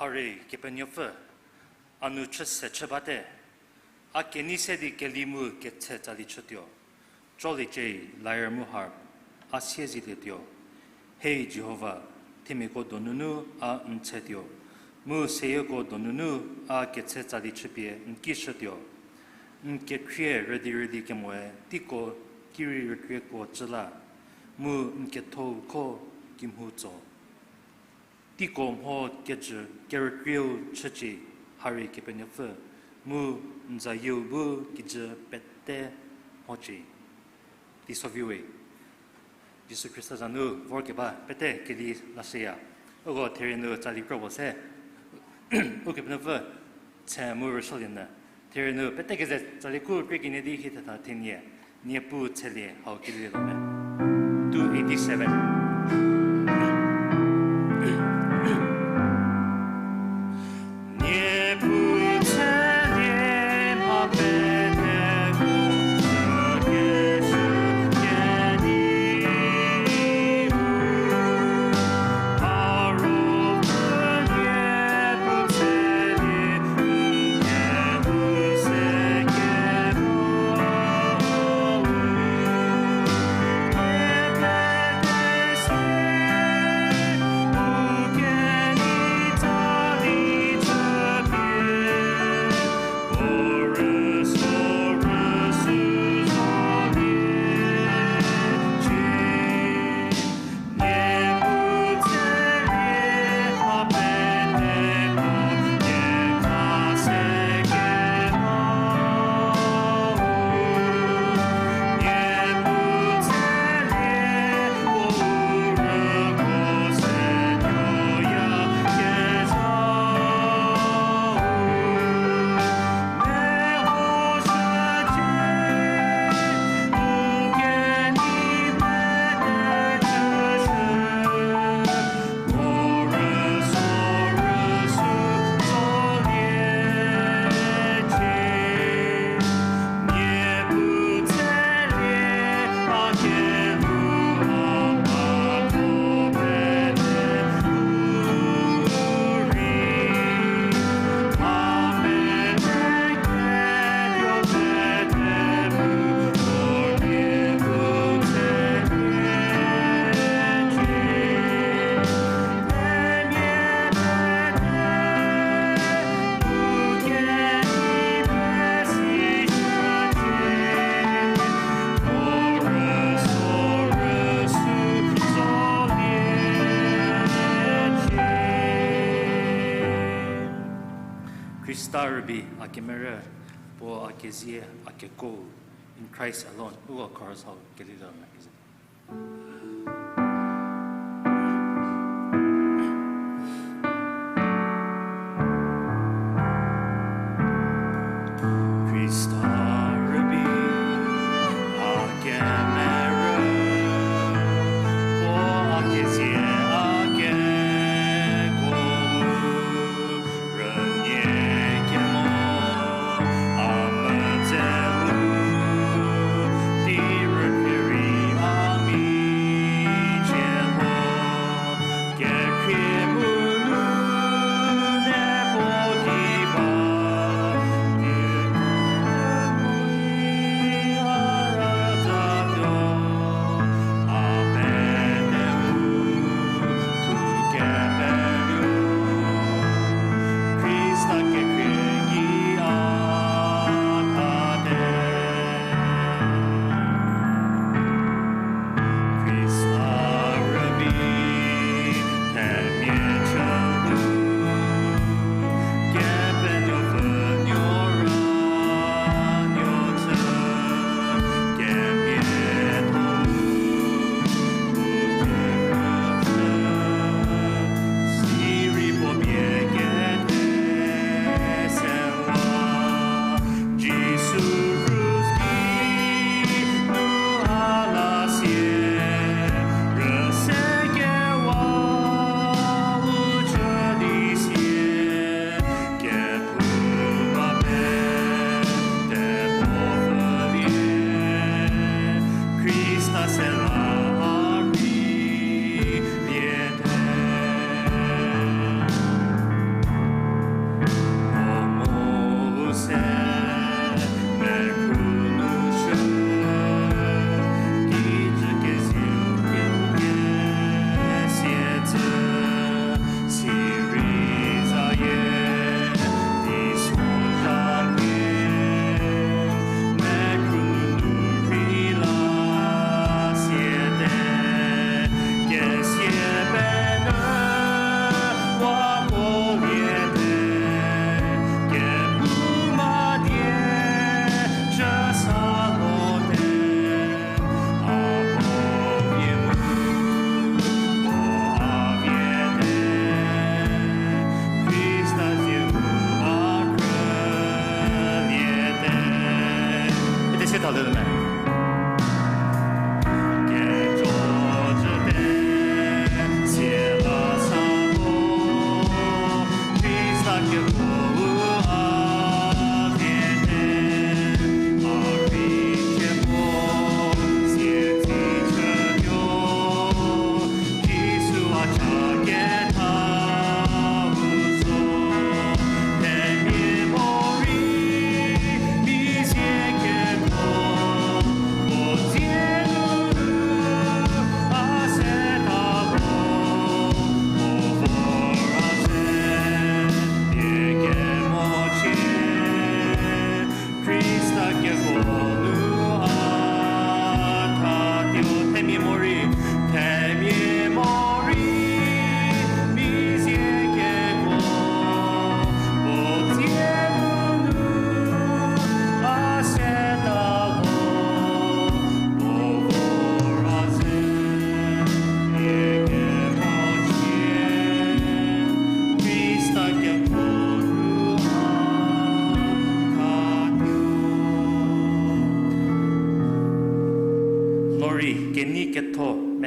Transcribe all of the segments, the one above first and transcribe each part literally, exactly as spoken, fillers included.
A rei Kepenuopfü, a nu chü se chü bate, a kenei se di keli mu ketshe tsali chütuo. Choliecie, lyre mu harp, a sie zilietuo. Hei Jihova, themiako donunu a n tshetuo, mu seyeko donunu a ketshe tsali chüpie n ki shütuo. N kekhrie rüdi rüdi kemoe teiko kirei rükrieko cü la, mu n kethou kho kimhu tso. Teiko mho kejü kerükrieu chücie, ha rei Kepenuopfü, mu n zayieu bu kijü pete mhocie. Teisoviwe, Jisu Khrista za nu vorkeba pete keli lashüya. Uko therie nu tsali kro puo se, Ukepenuopfü, tshe mu rüsuolienyü. Therie nu pete keze tsali khu krie kenie di hie thetha thenie, Niepuu tshelie hau kelilie lo me. Two eighty-seven. Khrista rübei a kemerü, puo a kezie a keko, in Christ alone, uko chorus hau kelilie me kezhü. Khrista rübei a kemerü, puo a kezie a keko, rünie kemo, a mütse u, di rüpie rei a mi.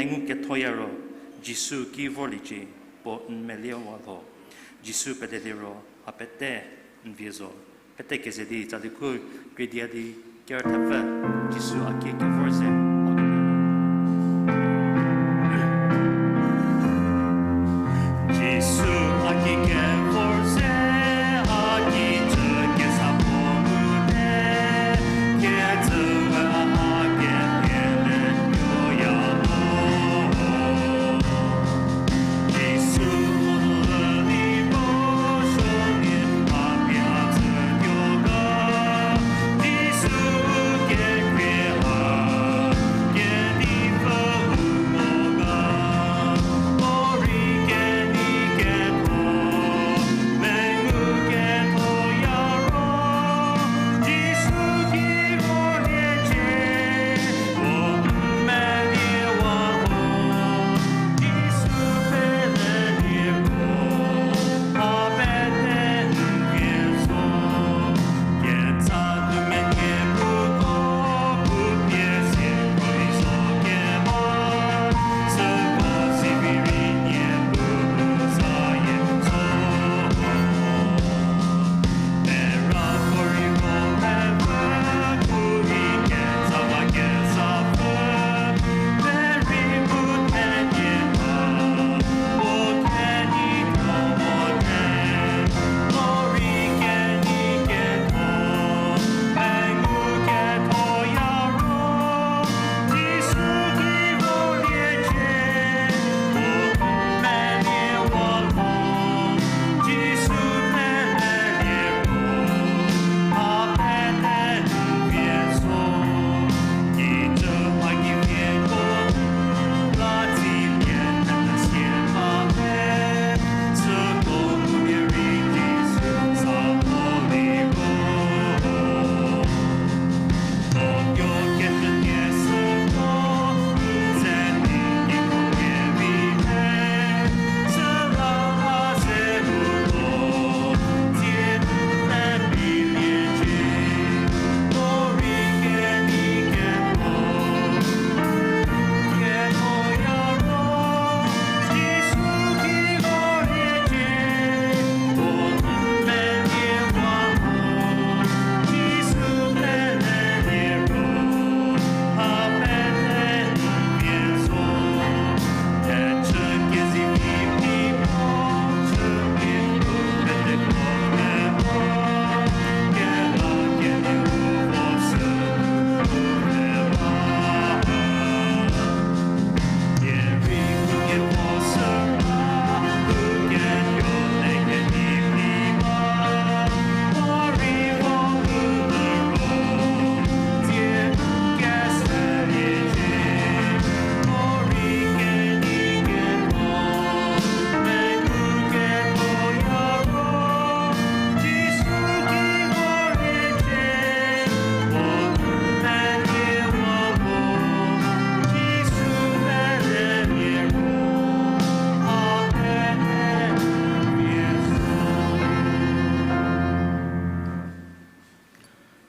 Ngukethoya ro, Jisu ki vorliecie, puo n meliewa lho. Jisu pelelie ro, ha pete n vie zo. Pete keze di tsali khu krie dia di ker thepfü, Jisu a ki kevor ze, a ki Jisu a ki kevor ze, a ki cü kesa puo mu te, kecüwe a ha kepele tuoya mo. Jisu u lü di puo shomia a pie a cü tuo ga, Jisu u kekhrie ha, kedi pfü u mo ga, morei keni ketho, mengu kethoya ro, Jisu ki vorliecie, puo n meliewa lho. Jisu pelelie ro, ha pete n vie zo. Ketsa nu menie puko, pu pie sie rei zo keba, süko sivi rei nie pu pu zayie zo.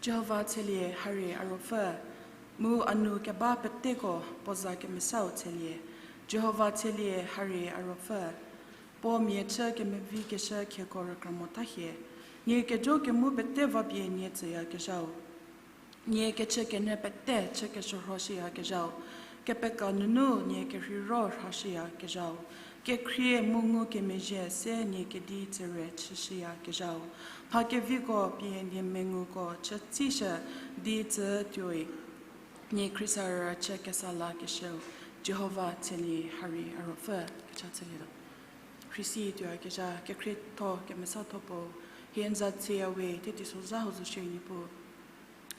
Jihova tshelie, ha rei a ruopfü, mu a nu keba peteko puo za kemesau tshelie. Jihova tshelie, ha rei a ruopfü, puo mia chü kemevikeshü khieko rükra mota hie. Nie kejo kemu pete vapie nie tsüyakezhau. Nie kechü kenyü pete chü kesuorhoshüyakezhau. Kepeka nunu nie kerheiro rhashüyakezhau. Kekhrie mu ngukemezhie se nie kedi tsüre chüshüyakezhau. Mha keviko pie nie menguko chütsishü di tsü tuoi. Nie khriesarü chü kesa lakeshüu. Jihova tshelie, ha rei a ruopfü, kecha tshelietuo. Khrisi tuoyakezha, kekhrietho kemesatho puo, hie n za tseyawe, thie teisozha hau zo shierei Niepuu.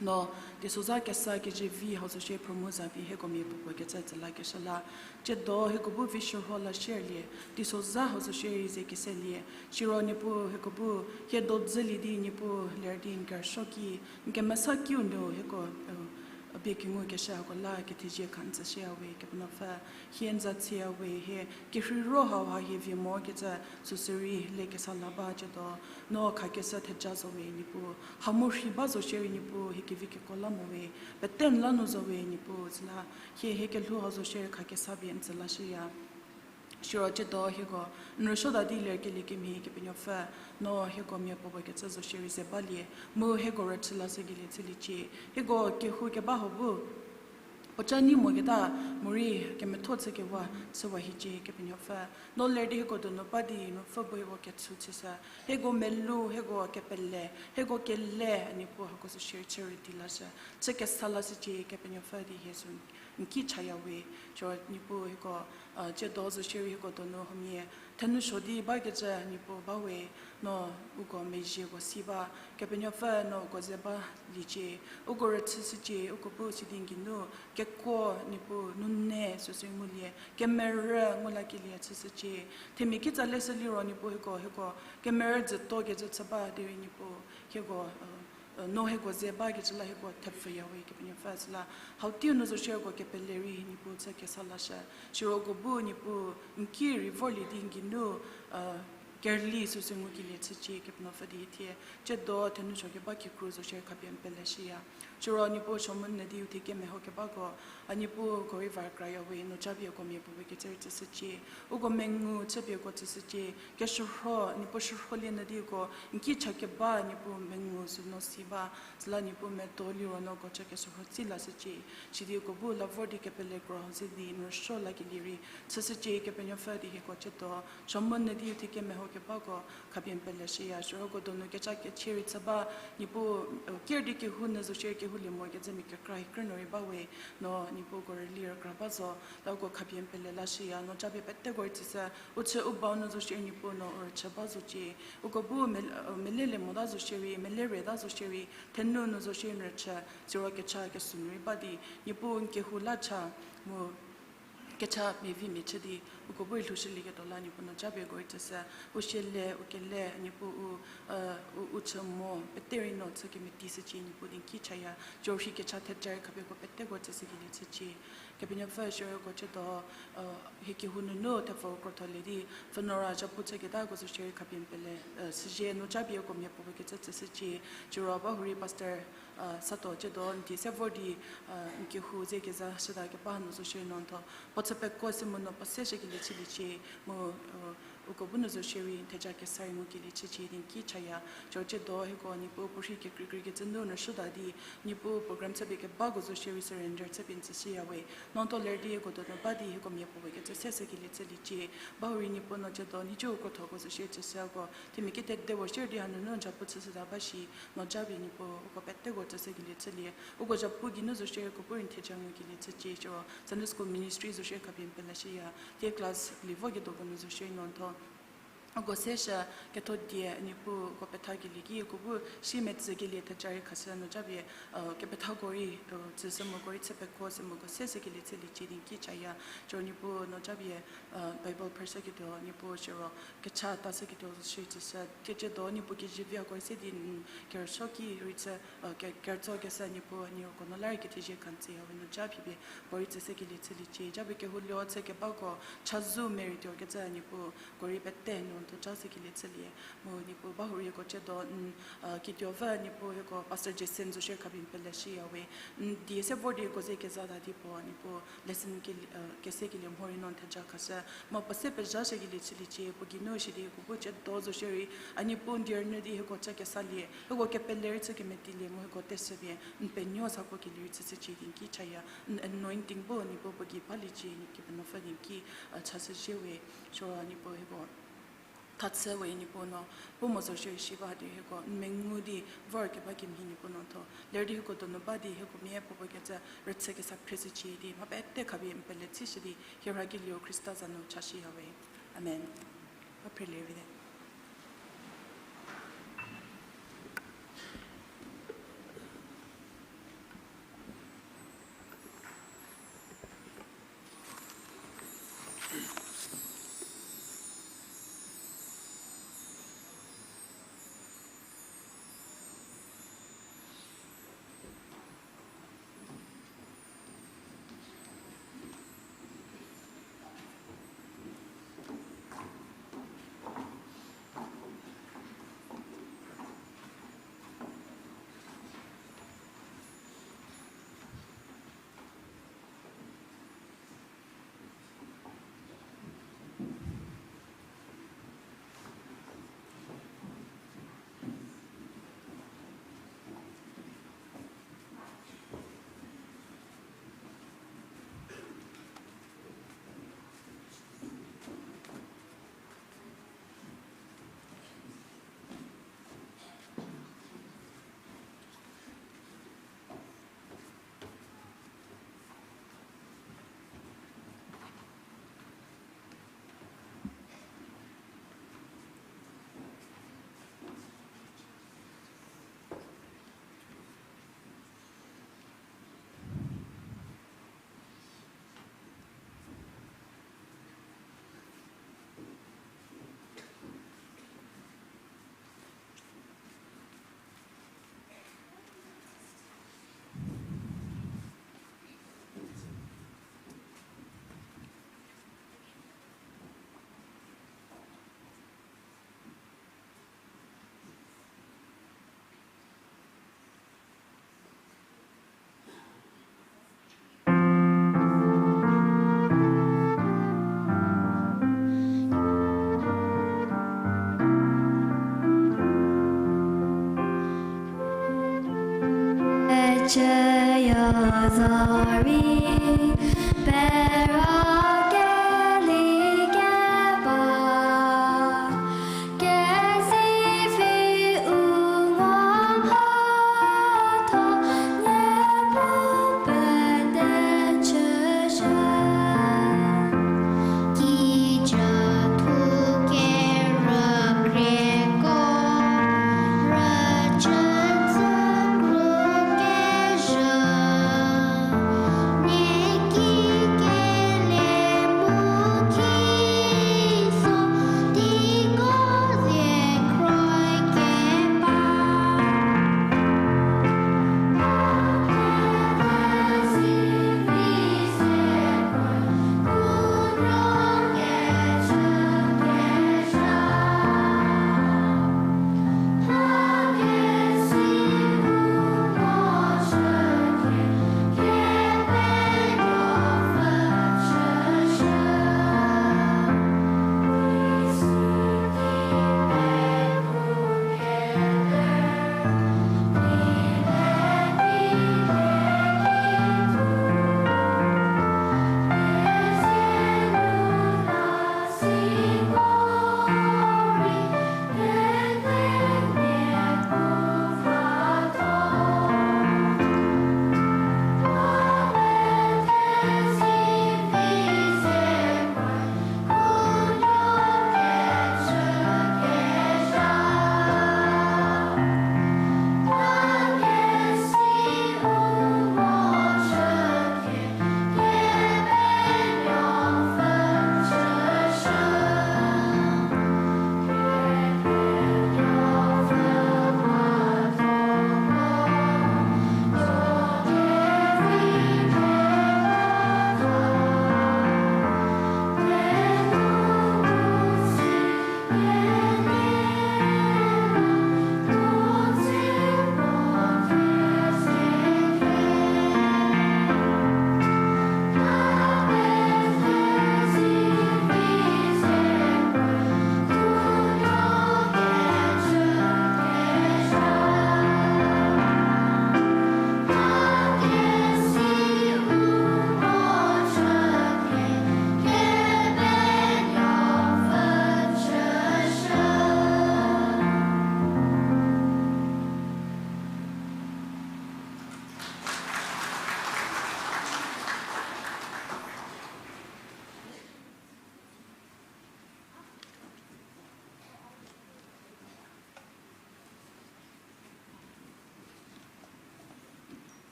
No, teisozha kesa kezivi hau zo shie phrümu za pie hieko mia puopuo kecü tsü lakeshü la, tsiedo hieko bu vi shürho la shierlie, teisozha hau zo shierei ze keselie, siro Niepuu hieko bu, hie do dzülie di Niepuu ler di n kerüsuo ki, n kemesa kiu nu hieko, Pie kengukeshü hako la kethezie kha n tsüshüya we, Kepenuopfü, hie n za tsüya we, hie kerheiro hauha hie vie mokecü süsürei le kesa la ba ciedo, no khakeshü theja zo we Niepuu, ha mu rhei ba zo shierei Niepuu, hie kevi keko la mo we, pete n la nu zo we Niepuu, süla hie hie kelhou hau zo shierei khakesa pie n tsü lashüya. Siro ciedo hieko n rüsuota di lerkelie kemhie Kepenuopfü, no hieko mia puopuo kecü zo shierei ze balie, mu hieko rüchü lashükelie chüliecie, hieko kehou keba hau bu puoca nei moketa, morei kemetho chükewa chüwa hiecie Kepenuopfü. No ler di hieko donu ba di Ruopfü bu hieko ketshu chüshü, hieko melou, hieko kepele, hieko kele, Niepuu hako zo shierei chü rüdi lashü, chü kesa lashücie Kepenuopfü di hie sü n ki chaya we. Siro Niepuu hieko, ciedo zo shierei hieko donu huomia thenou suo di bakecü Niepuu ba we, no uko mezhieko si ba, Kepenuopfü no uko ze baliecie, uko rüchüshücie, uko bu sidi n geinu kekuo Niepuu nune süsü ngulie, kemerü ngu lakelie chüshücie. Themia kitsa leshü liro Niepuu hieko, hieko kemerü dzüto kecü chü ba derei Niepuu hieko, no hieko ze bakecü la hieko thepfüya we Kepenuopfü, süla hau teiu nu zo shierei uko kepele rei Niepuu chü kesa lashü. Siro uko bu Niepuu n ki rei vorlie di n geinu kerüli süsü ngukelie chücie Kepenuopfü di hie thie ciedo thenou suo keba kikru zo shierei khapie n peleshüya. Siro Niepuu Shomon nü di u thie kemeho kebako, a Niepuu uko rei va rükraya we, no japie uko mia puopuo kecü rei tsüshücie, uko mengu chüpie uko tsüshücie, keshürho, Niepuu shürholie nü di uko n ki cha keba Niepuu mengu sü no si ba, süla Niepuu medo liro no uko cha keshürho tsi lashücie, sidi uko bu la vor di kepele kro hau ze di n rüsuo lakelie rei chüshücie Kepenuopfü di hieko ciedo Shomon nü di u thie kemeho kebako khapie n peleshüya. Siro uko donu kecha kechie rei chü ba, Niepuu, ker di kehou nu zo shierei kehoulie mokecü mia kekra hie krünuo rei ba we, no Niepuu uko rüli rükra ba zo, la uko khapie n pele lashüya, no japie peteko rei tsüshü, u chü u bau nu zo shierei Niepuu no u rüchü ba zocie, uko bu melelie mota zo shierei, melereta zo shierei, thenou nu zo shierei n rüchü, siro kecha kesü nu rei ba di, Niepuu n kehou la cha, mu kecha mia vi mia chü di, uko bu rei lhoushülieketuo la Niepuu no japie uko rei tsüshü, u siele, u kele, Niepuu u, u, u chü mo, pete rei no chü kemeti shücie Niepuu di n ki chaya, siro rhei kecha theja rei khapie uko peteko tsüshükelie chücie. Kepenuopfü siro uko ciedo, hie kehou nunu thepfü krotholie di, pfhünora zhapu chüketako zo shierei khapie n pele, süzie no japie uko mia puopuo kecü tsüshücie, siro ba hurei Pastor Sato ciedo n die se vor di, n kehou ze keza shüta keba hanu zo shierei no n tho puo chü pekuo se mu no puo se shükelie chüliecie, mu uko bu nu zo shierei n theja kesa rei ngukelie chücie di n ki chaya, siro ciedo hieko Niepuu puorhi kekreikreikecü nu n rüsuota di, Niepuu program chüpie kebako zo shierei surrender chüpie n tsüshüya we, no n tho ler di hieko donu ba di hieko mia puopuo kecü se shükelie chüliecie, ba hurei Niepuu no ciedo nhicuko thoko zo shierei tsüshüko, themia kete de wo shierei di hanunu n zhapu chüshüta ba shi, no japie Niepuu uko peteko tsüshükelie chülie, uko zhapu geinu zo shierei uko bu rei n theja ngukelie chücie, siro Sunday School Ministry zo shierei khapie n peleshüya, thie class lie voketuoko nu zo shierei no n tho uko se shü, ketho die Niepuu uko pethakelie ki uko bu si metsükelie theja rei khashü no japie, kepethako rei tsüshü mu uko rei chü pekuo se mu uko se shükelie chüliecie di n ki chaya, siro Niepuu no japie Bible phrüshüketuo Niepuu siro kecha tashüketuo zo shierei tsüshü, thie ciedo Niepuu kezivi uko rei se di n kerüsuo ki rei chü, ke, kerütso keshü Niepuu, nieko no la rei kethezie kha n tsüya we, no japie puo rei tsüshükelie chüliecie, japie kehou luo chü kebako chazou merei tuokecü Niepuu uko rei pete no n tho cha shükelie chülie, mu Niepuu ba hurei uko ciedo n kituo pfü Niepuu hieko Pastor Jason zo shierei khapie n peleshüya we, n die se vor di uko ze kezata di puo Niepuu lesson ke, kesekelie mhorei no n theja khashü, mu puo se pezha shükelie chüliecie, puo geinu shidi uko bu ciedo zo shierei, a Niepuu n die rünyü di hieko cha kesalie, hieko kepele rei chü kemetilie mu hieko teshüpie n penuo sakokelie rei chüshücie di n ki chaya, n anointing bu Niepuu puo gei baliecie, Kepenuopfü di n ki chashüzhie we, siro Niepuu hieko thachü we Niepuu no, pu mo zo shierei si ba di hieko n mengu di vor keba kemhie Niepuu no n tho ler di hieko donu ba di hieko mia puopuo kecü rüchü kesa phreshücie di mha pete khapie n pele chüshü di hie rhakelieu Khrista za nu chashüya we. Amen. A phrelievi te. Chüyo zorei, pera keli keba, kesivi u ngu mhatho, Niepuu pete chüshü. Kijü thu kerükrieko, rüchü tsü kru kezhü, nie ki kelie mu ki so, di ko zie kroi keba.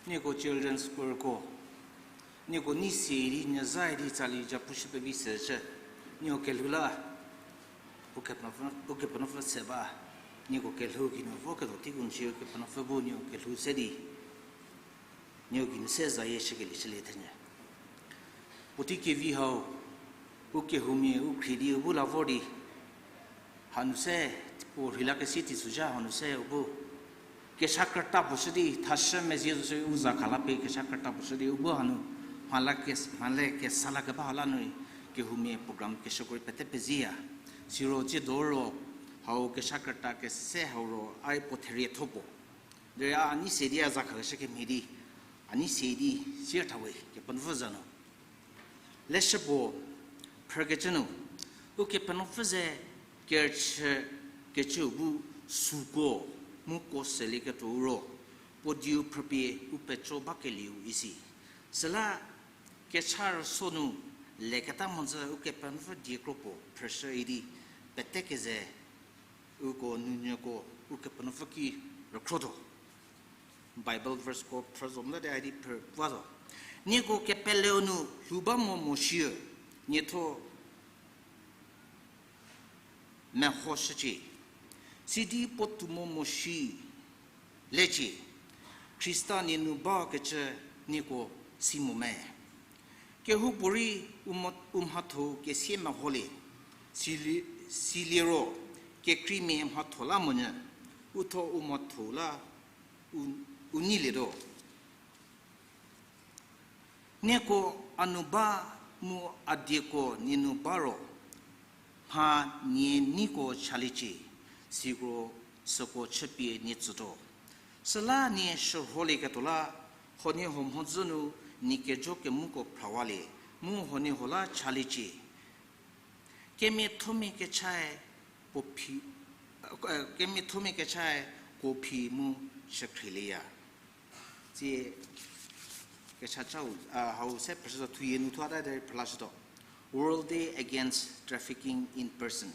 Nieko children's choirko, nieko nei sie di, nie za di tsali ja pushü pevi seshü, nieko kelhou la, Ukepenuopfü, Ukepenuopfü se ba, nieko kelhou geinu voketuo teiko nshie Ukepenuopfü bu nieko kelhou se di, nieko geinu se zayie shükelie shülie thenyü. Puotei kevi hau, u kehoumia u khrie di u bu la vor di, hanu se, puo rheilakesi teisozha hanu se u bu kesha krüta puo shü di, thashü mezie zo shü u za kha la pie kesha krüta puo shü di u bu hanu, mhala kes-, mhale kesa la keba ha la nu rei, kehoumia program keshüko rei pete peziya. Siro tsiedo ro, hau kesha krüta kese hau ro, a puo therietho puo. Derei a nei sie di a za khakeshü kemhie di, a nei sie di, sier thawe, Kepenuopfü za nu. Leshü puo, phrükecü nu, Ukepenuopfü ze kerüchü kecüu bu süko, Mu ko selieketuo ro, puo dieu phrüpie u peco bakelieu isi. Süla kecha rüso nu leketa mhodzü Ukepenuopfü die kro puo phrüshü idi, pete keze uko nunyüko Ukepenuopfü ki rükhrotuo. Bible verseko phrü zo mla di idi phrü puo zo. Nieko kepeleu nu lhou ba mo moshi, nietho mehoshücie. Sidi puotou mo moshi lecie, Khrista nie nu bakecü nieko si mo me? Kehoupuorei u mo-, u mhatho kesie meholie, sili-, siliro kekreimia mhatho la monyü, u tho u mhatho la u, u neilietuo. Nieko a nu ba mu a dieko nie nu ba ro, mha nie neiko chaliecie, siro süko chüpie nie tsütuo. Süla nie shürholieketuo la, huoniehuo mhodzü nu nie kejo kemuko phrawalie, mu huoniehuo la chaliecie. Kemiathomia kechae kuo phi, eh, kemiathomia kechae kuo phi mu shükhrielieya. Tsie kechachau, ah, hau se phrüshütuo, thuyie nu thuo ta derei phrülashütuo. World Day Against Trafficking in Person.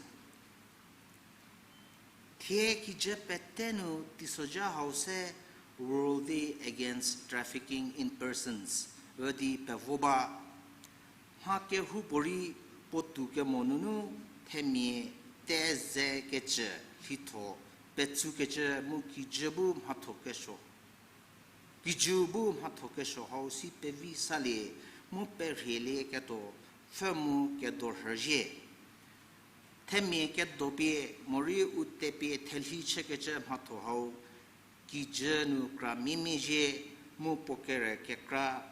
Thie kijü pete nu teisozha hau se World Day Against Trafficking in Persons üdi pevo ba. Mha kehoupuorei puotou kemo nunu themia teze kecü lhitho petsukecü mu kijü bu mhatho kesuo, kijü bu mhatho kesuo hau si pevi salie mu perhielieketuo pfhü mu kedo rhüzhie. Themia kedopie morei u tepie thelhi chükecü mhatho hau kijü nu kra mimie zhie mu puo kere kekra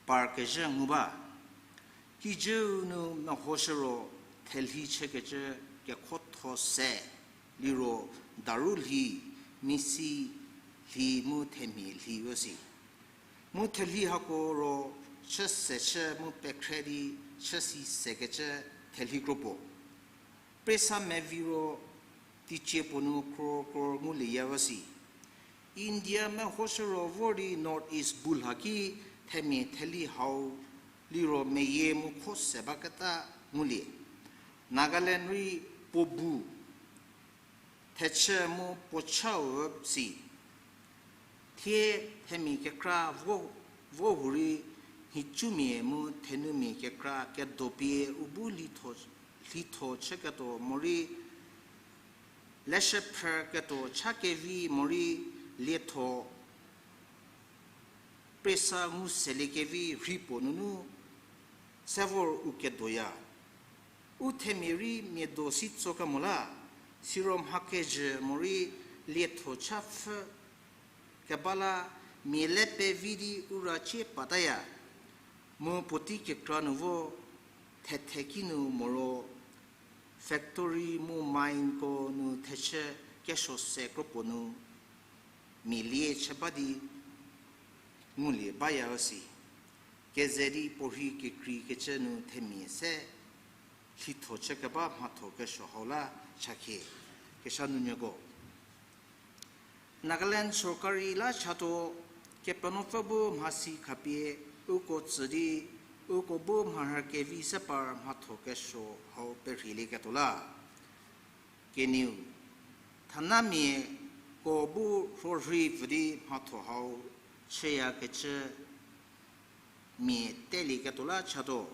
parkezhü ngu ba. Kijüu nu mehoshü ro thelhi chükecü kekhotho se liro daru lhi, misi lhi mu themia lhi üsi. Mu thelhi hako ro chü se chü mu pekhre di chü si sekecü thelhi kro puo. Paisa mevi ro teicie puo nu crore crore ngulieya üsi. India mehoshü ro vor di North East bu lha ki themia thelhi hau liro meyie mu kho se baketa ngulie. Nagaland rei puo bu thechü mu puo chau üsi. Thie themia kekra vo, vo hurei nhicumia mu thenumia kekra kedopie u bu lhitho, lhitho chüketuo morei leshü phrüketuo cha kevi morei lietho paisa ngu seliekevi rhi puo nunu se vor u kedoya. U themia rei mia do si tso kemo la, siro mha kezhü morei lietho cha pfhü keba la mia le pevi di u ra cie pataya. Mu puotei kekra nu vo thethe ki nu moro factory mu mineko nu thechü kesuo se kro puo nu mia lie chü ba di ngulie baya üsi. Keze di puorhi kekreikecü nu themia se lhitho chü keba mhatho kesuo hau la chakhie. Kesha nunyüko, Nagaland sorkari la chatuo, Kepenuopfü bu mhasi khapie uko tsü di uko bu mharhü kevi se par mhatho kesuo hau perhielieketuo la. Kenieu, thanamiako bu rhorhei pfü di mhatho hau chüyakecü mia telieketuo la chatuo.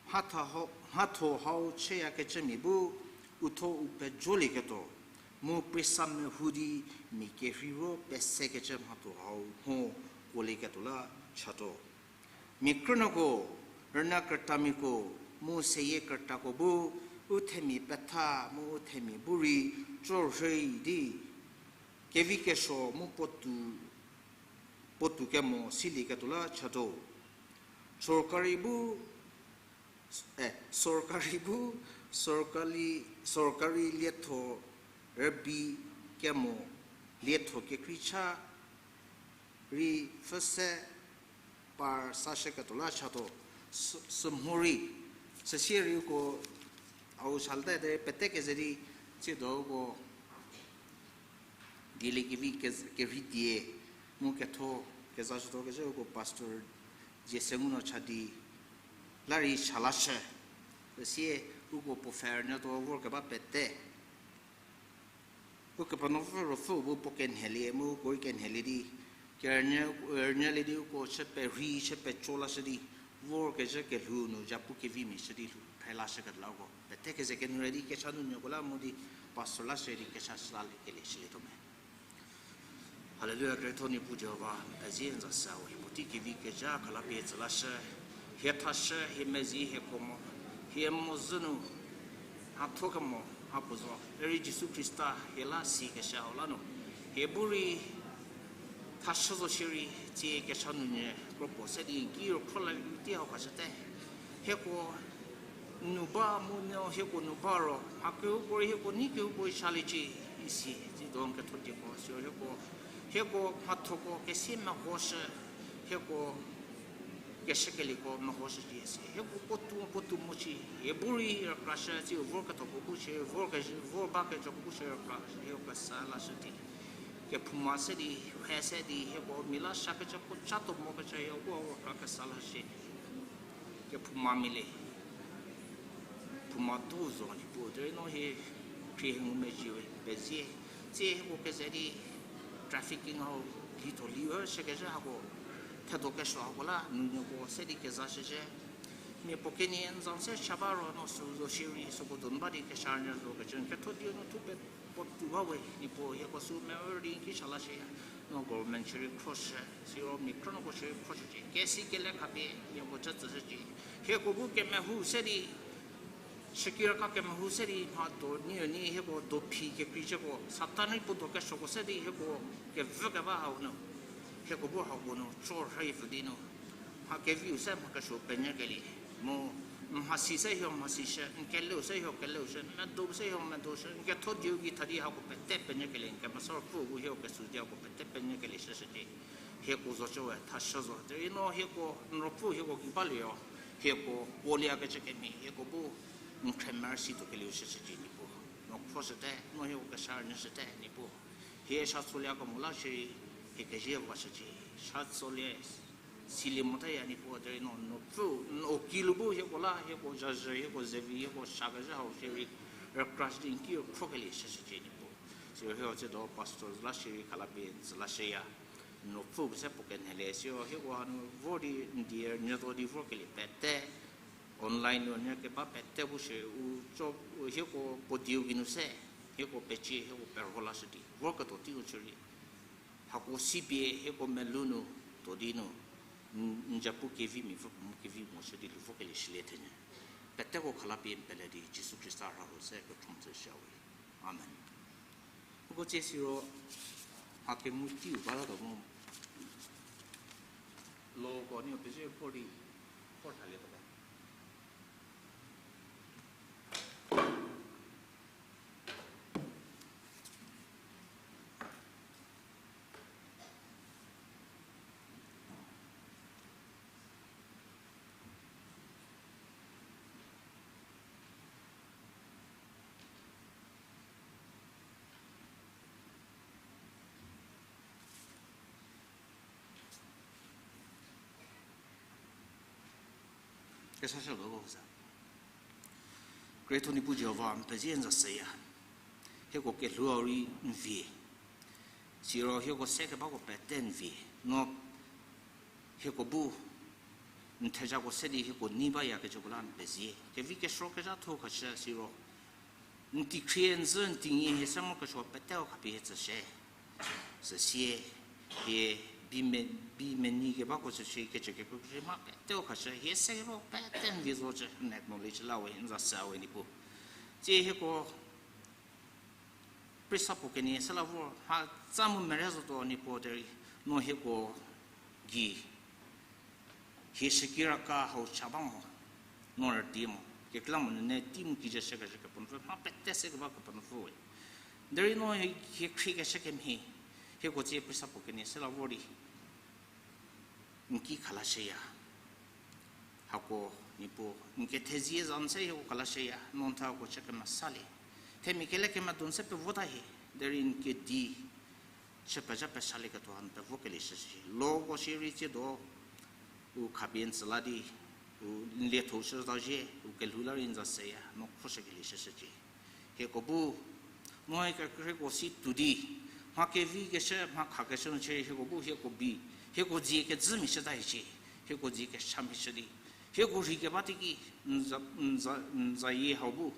Mhatho hau, mhatho hau chüyakecümia bu uthuo u pejolieketuo, mu paisa mehou di mia kerheiro pesekecü mhatho hau mho kuolieketuo la chatuo. Mia krünuoko, rüna krütamiako, mu seyie krütako bu u themia petha mu u themia bu rei tsorhei di kevi kesuo mu puotou, puotou kemo silieketuo la chatuo. Sorkari bu, eh, sorkari bu, sorkari, sorkari lietho rübei kemo lietho kekrei cha rei pfhü se par sashüketuo la chatuo. Sü-, sümhorei, süsie rei uko hau shalta de pete keze di, tsiedo uko Dieliekevi ke-, kerhei die, mu ketho, kezashütuo kezhü uko pastor, dzie se ngu no cha di, la rei cha lashü. Süsie, uko puo pfhe rünyütuo vorkeba pete. Ukepenuopfü Ruopfü bu puo kenhelie, mu uko rei kenhelie di, kerünyü, rünyülie di uko chü perhei, chü peco lashü di, vorkezhü kelhou nu, japu kevimia shü di lhou, phrelashüketuo la uko. Pete keze kenu re di, kecha nunyüko la mu di, pastor lashü di, kecha shüla le kelie shülietuo me. Haleluya, kretho Niepuu Jihova, n pezie n za sa we, puotei kevi kezha khalapie tsü lashü, hie thashü, hie mezi, hie ko mo, hie mozü nu, mhatho kemo, mhapuo zo, derei Jisu Khrista, hie la sikeshü hau la nu, hie bu rei, thashü zo shierei, tsie kecha nunyü, kropuo se di, ki ro khro la tei hau khashüte. Hieko nu ba mu no hieko nu ba ro, mha kehoupuorei hieko nei kehoupuorei chaliecie isi, tsie do n ketho dieko, siro hieko, hieko mhathoko kesie mehoshü, hieko keshükelieko mehoshücie isi. Hieko puotou, puotou mocie, hie bu rei rükrashü, tsie vorkethoko bu shie, vorkezhü, vor bakecüko bu shie rükrashü, hieko kesa lashü di. Kephouma se di, he se di, hieko mia la shakecü puo cha tuo mokecü, hieko rükra kesa lashü. Kephouma mia le. Phouma tuo zo Niepuu, derei no hie khrie hie ngumezhie we pezie. Tsie hieko keze di trafficking hau, lhitho lhie shükezhü hako, thedo kesuo hako la nunyüko se di kezashüzhie. Mia puo kenie n za se cha ba ro no sü zo shierei süko donu ba di kesha rünyü zo kecü n ketho dieu nu thu pe puo tuo ba we, Niepuu hieko sü meü di n ki cha lashüya. No government shierei khroshü, siro mia krünuoko shierei khroshücie. Kesi kele khapie hieko chü tsüshücie. Hieko bu kemehou se di, shükiraka kemehou se di mha do nieu ni hieko dophi kekreicüko, Satan rei puo do kesuoko se di hieko kevü keba hau nu, hieko bu hako nu cho rhei pfü di nu, mha keviu se mha kesuo penyükelie, mu mhasi se hio mhasishü, n keleu se hio keleushü, n medo se hio medoshü, n ketho dieu gei tha di hako pete penyükelie, n kemesa Ruopfü bu hieko kesü di hako pete penyükelie shüshü di, hieko zocü we thashü zo. Derei no hieko n Ruopfü hieko gei balieyo, hieko kuoliekecü kemhie hieko bu n khremerü si tuokelieu shüshücie Niepuu. No khroshüte, no hieko kesha rünyüshüte Niepuu. Hie sha tsolie kemo la shierei, hie kezie vashücie, sha tsolie silie motaya Niepuu, derei no n Ruopfü, n o ki lu bu hieko la, hieko zhazhü, hieko zevi, hieko shakezhü hau shierei, rükra shü di n ki rükhrokelieu shüshücie Niepuu. Siro hieko tsiedo pastor la shierei khalapie n tsü lashüya. N Ruopfü bu se puo kenhelie, siro hieko hanu vor di n die rünyütuo di vorkelie pete, online nu rünyü keba pete bu shie u cho, u hieko puo dieu geinu se, hieko pecie, hieko perho lashü di vorketuo teiu chü rei, hako sipie hieko melou nu, tuo di nu, n, n zapu kevimia pfü puo mu kevi mo shü di lhou vorkelie shülie thenyü. Peteko khalapie n pele di Jisu Khrista rhau se kekhrom tsü shüya we. Amen. Uko tsie siro, mha kengu teiu batatuo mu, loko nieko pezie vor di, vor thalietuo ba. Kesa shütuo ko sa. Kretho Niepuu Jihova, n pezie n za seya. Hieko kelhou hau rei n vie. Siro hieko se kebako pete n vie. No hieko bu n thejako se di hieko nei bayakecüko la n pezie. Kevi kesuo kezhatho khashü siro, n teikhrie n zhü n teinyi hie se mo kesuo peteko khapie hie tsüshie. Süsie, hie bi me, bi menei kebako süsie kecü kekuo kecü mha peteko khashü, hie se kebako pete n vie zocü n acknowledge la we, n za sa we Niepuu. Tsie hieko prisa puo kenie se la vor mhatsa mu mere zotuo Niepuu derei, no hieko gei hie shükiraka hau cha ba mo, no rüdi mo, kekreilamonyü ne tei mu kijü shükezhü Kepenuopfü, mha pete se keba Kepenuopfü we. Derei no hie, hie khriekeshü kemhie, hieko tsie prisa puo kenie se la vor di n ki khalashüya. Hako Niepuu, n kethezie za n se hieko khalashüya, no n thako chü kemesalie. Themia kele kemedon se pevota hie, derei n kedi Shü pezha pesalieketuo hanu pevokelie shüshü. Loko shierei tsiedo, u khapie n tsü la di, u n lietho shü zazhie, u kelhou la rei n za seya, no khroshükelie shüshücie. Hieko bu, no hieko si tuo di, mha kevi keshü, mha khakeshü nu chie hieko bu, hieko bi, hieko dzie kedzü mia shüta hiecie, hieko dzie kesha mia shü di, hieko rhei keba teiki, n za, n za, n zayie hau bu,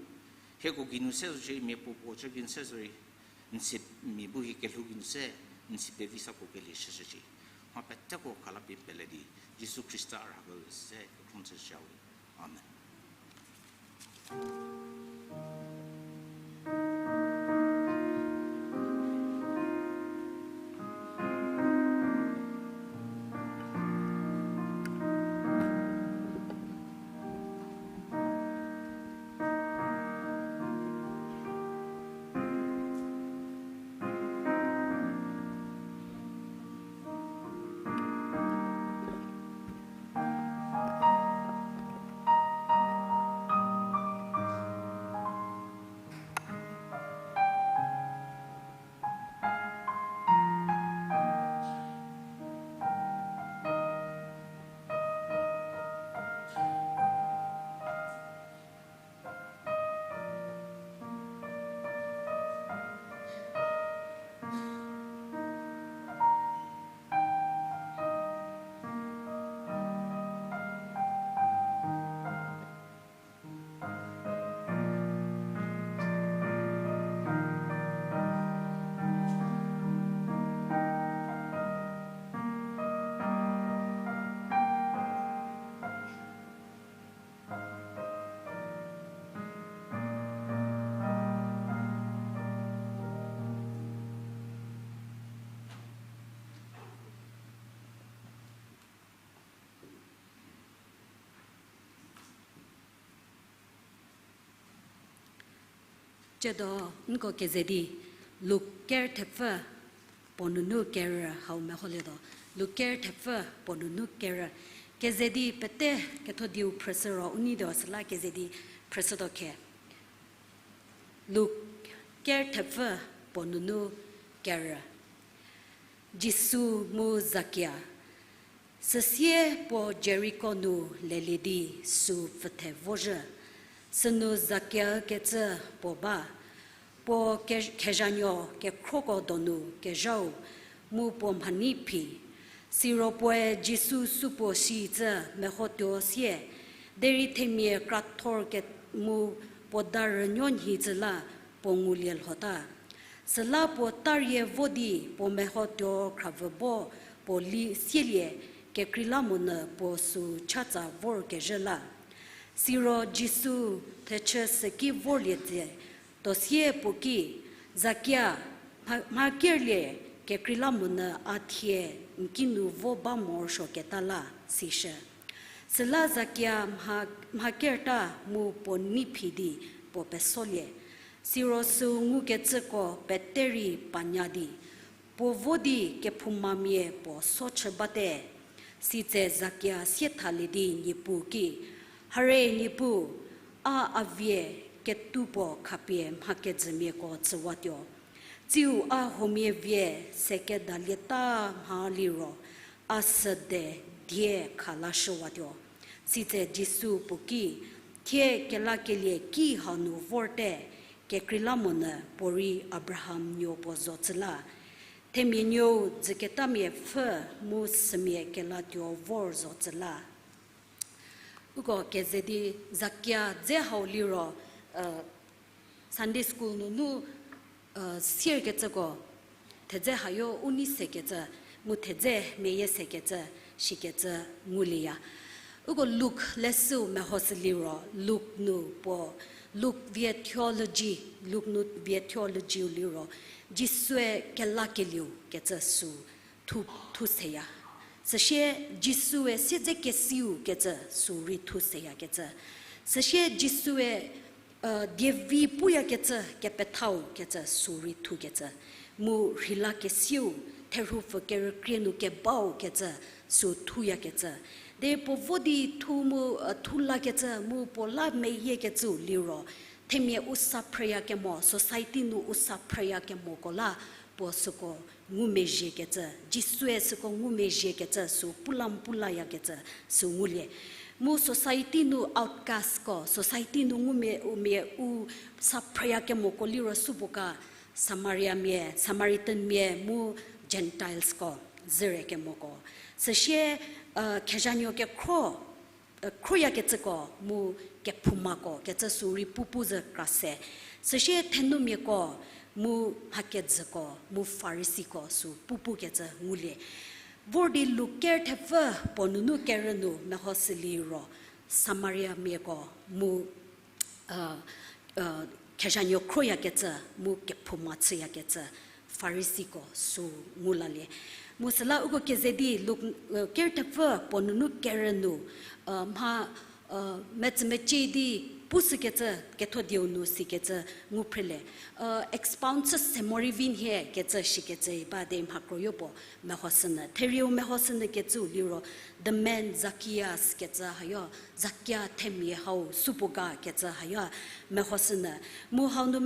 hieko geinu se zo shie, mia puo puo chü gei n se zorei, n si mia bu hie kelhou geinu se, n si pevi sa puo kelie shüshücie. Mha peteko khalapie pele di, Jisu Khrista a rhako se kekhrom chü shau. Amen. Tsiedo nko keze di Luk ker thepfü puo nunu kerü hau meholietuo. Luk ker thepfü puo nunu kerü. Keze di pete ketho dieu phrüshü ro u neituo süla keze di phrüshütuo khe. Luk ker thepfü puo nunu kerü. Jisu mu Zakia. Süsie puo Jeriko nu lelie di süu pfüthe vozhü. Sünu Zakia kecü puo ba. Puo ke-, khezhanuo kekhroko donu kezhau, mu puo mhanei phi. Siro puoe Jisu supuo sicü mehotuo sie, derei themia krathor ke-, mu puo da rünuo nhi cü la puo ngulie lhota. Süla puo tarie vo di puo mehotuo khravü bo puo li sielie kekreilamonyü puo süu chatsa vorkezhü la. Siro Jisu thechü süki vorlie tse, tuo sie puo ki, Zakia, mha, mha kerlie, kekreilamonyü a thie n kinu vo ba morosuoketa la, sishü. Süla Zakia mha, mha kerta mu puo nei phi di puo pesolie. Siro süu ngukecüko pete rei panya di, puo vo di kephoumamia puo so chü bate. Sitse Zakia siethalie di Niepuu ki, Hare Niepuu, a a vie ketupuo khapie mha kejümiako tsüwatuo. Tsiu a huomia vie se kedalieta mha liro, a süde die kha lashüwatuo. Sitse Jisu puo ki, Thie kelakelie ki hau nu vorte, kekreilamonyü puorei Abraham nuo puo zo cü la. Themia nuou dzüketamia pfhü mu sümia kelatuo vor zo cü la. Uko keze di Zakia dze hau liro, Sunday school nunu, sierkecüko thedze hayo u nei sekecü, mu thedze meyie sekecü, shikecü ngulieya. Uko Luk leshüu mehoshü liro, Luk nu puo, Luk vie theology, Luk nu vie theologyu liro, Jisue kelakelieu kecü süu thu, thu seya. Süsie Jisue siedzekesiu kecü süu rei thu seyakecü. Süsie Jisue dievi puyakecü kepethau kecü süu rei thukecü. Mu rheilakesiu therhupfü kerükrie nu kebau kecü süu thuyakecü. Derei puo vo di thu mu, thu lakecü mu puo la meyiekecüu liro, themia u sa phrüyakemo, society nu u sa phrüyakemoko la, puo süko ngumezhiekecü, Jisue süko ngumezhiekecü sü pulam pulayakecü sü ngulie. Mu society nu outcastko, society nu ngumemia u sa phrüyakemoko liro supuo ga, Samariamia, Samaritanmia mu Gentileko, züriekemoko. Süsie, khezhanuo kekhro, khroyakecüko mu kephoumako kecü sü rei pupu zü kra se. Süsie thenumiako mu mhakedzüko mu Farisiko sü pupukecü ngulie. Vor di Luk ker thepfü puo nunu kerü nu mehoshü liro, Samariamiako mu khezhanuo khroyakecü mu kephouma chüyakecü Farisiko sü ngulalie. Mu süla uko keze di Luk ker thepfü puo nunu kerü nu, mha metsümecie di pushükecü ketho dieu nu sikecü ngu phrelie. Expound chü se morei vi nhie kecü shikecü ba de mha kroyo puo mehoshünyü. Therieu mehoshünyü kecüu liro, the man Zacchaeus kecü hayo, Zakia themia hau supuo ga kecü hayo mehoshünyü. Mu hau nu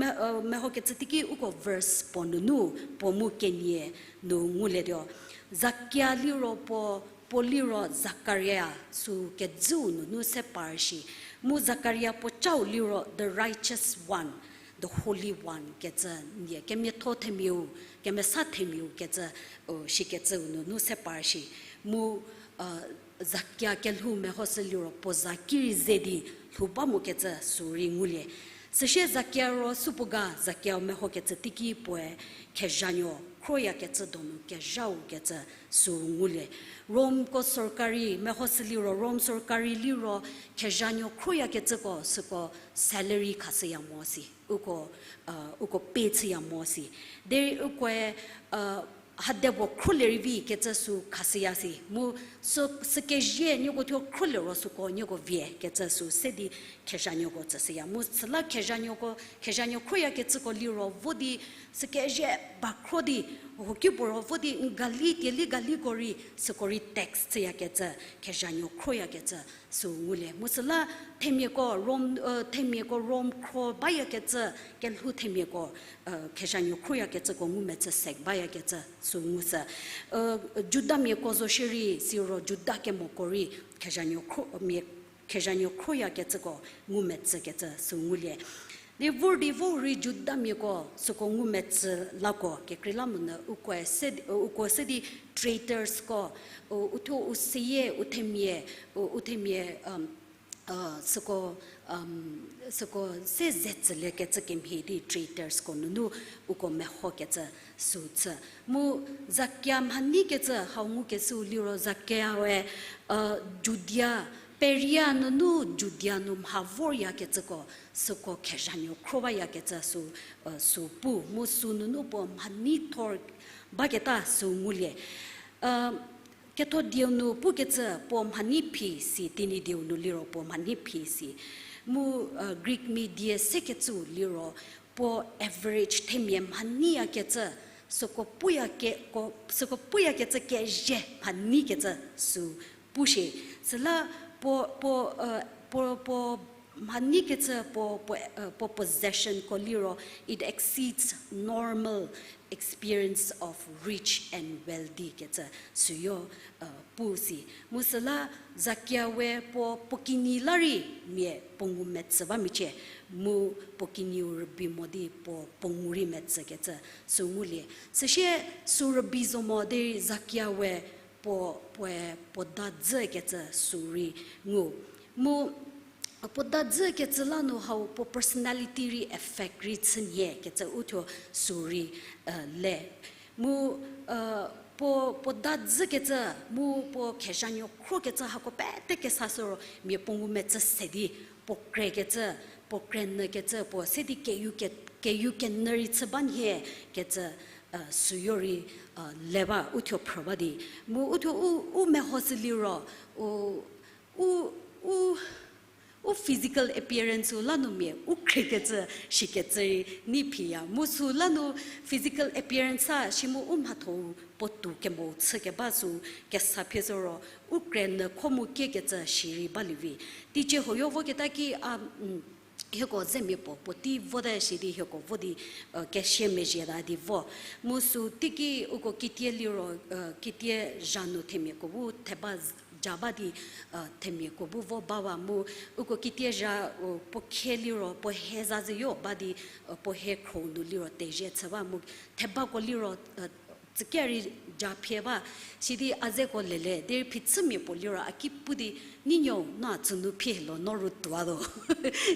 mehokecü teiki uko verse puo nunu puo mu kenie nu ngulietuo. Zakia liro puo, puo liro Zakaria sü kejüu nunu se par shi. Mu Zakaria puo cau liro the righteous one, the holy one kecü nie, kemiatho themiau, kemesa themiau kecü, shikecüu nunu se par shi. Mu Zakia kelhou mehoshü liro puo za ki rei ze di lhou ba mokecü sü rei ngulie. Süsie Zakia ro supuo ga, Zakia mehokecü teiki puoe khezhanuo khroyakecü donu kezhaukecü sü ngulie. Romko sorkari mehoshü liro, Rom sorkari liro khezhanuo khroyakecüko süko salary khashüya mo si. Uko, uko pay chüya mo si. Derei ukoe hade puo khrolie rei vi kecü sü khashüya si. Mu sü, sükezie nieko thuo khrolie ro süko nieko vie kecü sü se di khezhanuoko tsüshüya. Mu süla khezhanuoko, khezhanuo khroyakecüko liro vo di sükezie ba khro di, hoki puo ro vo di n gali, tieli galiko rei süko rei tax chüyakecü, khezhanuo khroyakecü sü ngulie. Mu süla themiako Rom, themiako Rom khro bayakecü, kelhou themiako khezhanuo khroyakecüko ngumetsü sek bayakecü sü ngushü. Judamiako zo shierei siro Juda kemoko rei khezhanuo khro, mia, khezhanuo khroyakecüko ngumetsükecü sü ngulie. Di vor di vo rei Judamiako süko ngumetsü lako kekreilamonyü uko se, uko se di traitorsko, u, uthuo u seyie, u themia, u, u themia, süko, süko se ze tsüliekecü kemhie di traitorsko nunu uko mehokecü sü chü. Mu Zakia mhaneikecü hau ngukeshüu liro Zakia we, Judia, Peria nunu Judia nu mha voryakecüko süko khezhanuo khro bayakecü sü, sü pu, mu sü nunu puo mhaneithor baketa sü ngulie. Ketho dieu nu pukecü puo mhanei phi si, Tenyidie nu liro puo mhanei phi si. Mu Greek mia die sekecüu liro puo average themia mhaneiyakecü, süko puyakeko, süko puyakecü kezhie mhaneikecü sü pu shie. Süla puo, puo, puo, puo mhaneikecü puo, puo, puo possessionko liro, it exceeds normal experience of rich and wealthy kecü süyo pu si. Mu süla Zakia we puo, puo kinyi la rei mia puo ngumetsü ba michie, mu puo kinyiu rübei mo di puo, puo ngu rei metsükecü sü ngulie. Süsie sü rübei zo mo derei Zakia we puo, puoe puo dadzükecü sü rei ngu. Mu puo dadzükecü la nu hau puo personality rei affect rei chünie kecü uthuo sü rei le. Mu puo, puo dadzükecü, mu puo khezhanuo khrokecü hako pete kesa süro mia puo ngumetsü se di, puo krekecü, puo krenyükecü, puo se di keyuke, keyukenyü rei chü ba nhie kecü süyo rei le ba, uthuo phrü ba di. Mu uthuo u, u mehoshü liro, u, u, u, u physical appearanceu la nu mia u krekecü shikecü rei nei phiya. Mu sü la nu physical appearance a shi mu u mhatho-u puotou kemo chükeba sü kesa phie süro, u krenyü kho mu kiekecü shirei balie vi. Teicie huoyo voketa ki a, hieko zemia puo puotei vote sidi hieko vo di, kesia mezhie ta di vo. Mu sü teiki uko kitie liro, kitie zha nu themiako bu theba ja ba di, themiako bu vo bawa mu uko kitie zha, puo khe liro puo he za zeyo ba di, puo he khro nu liro tezhie chü ba mu thebako liro, tsükerei ja phie ba, sidi a zeko lele derei phichümia puo liro a ki pu di, Ninuo, no a tsünu phie lo, no ru tuotuo.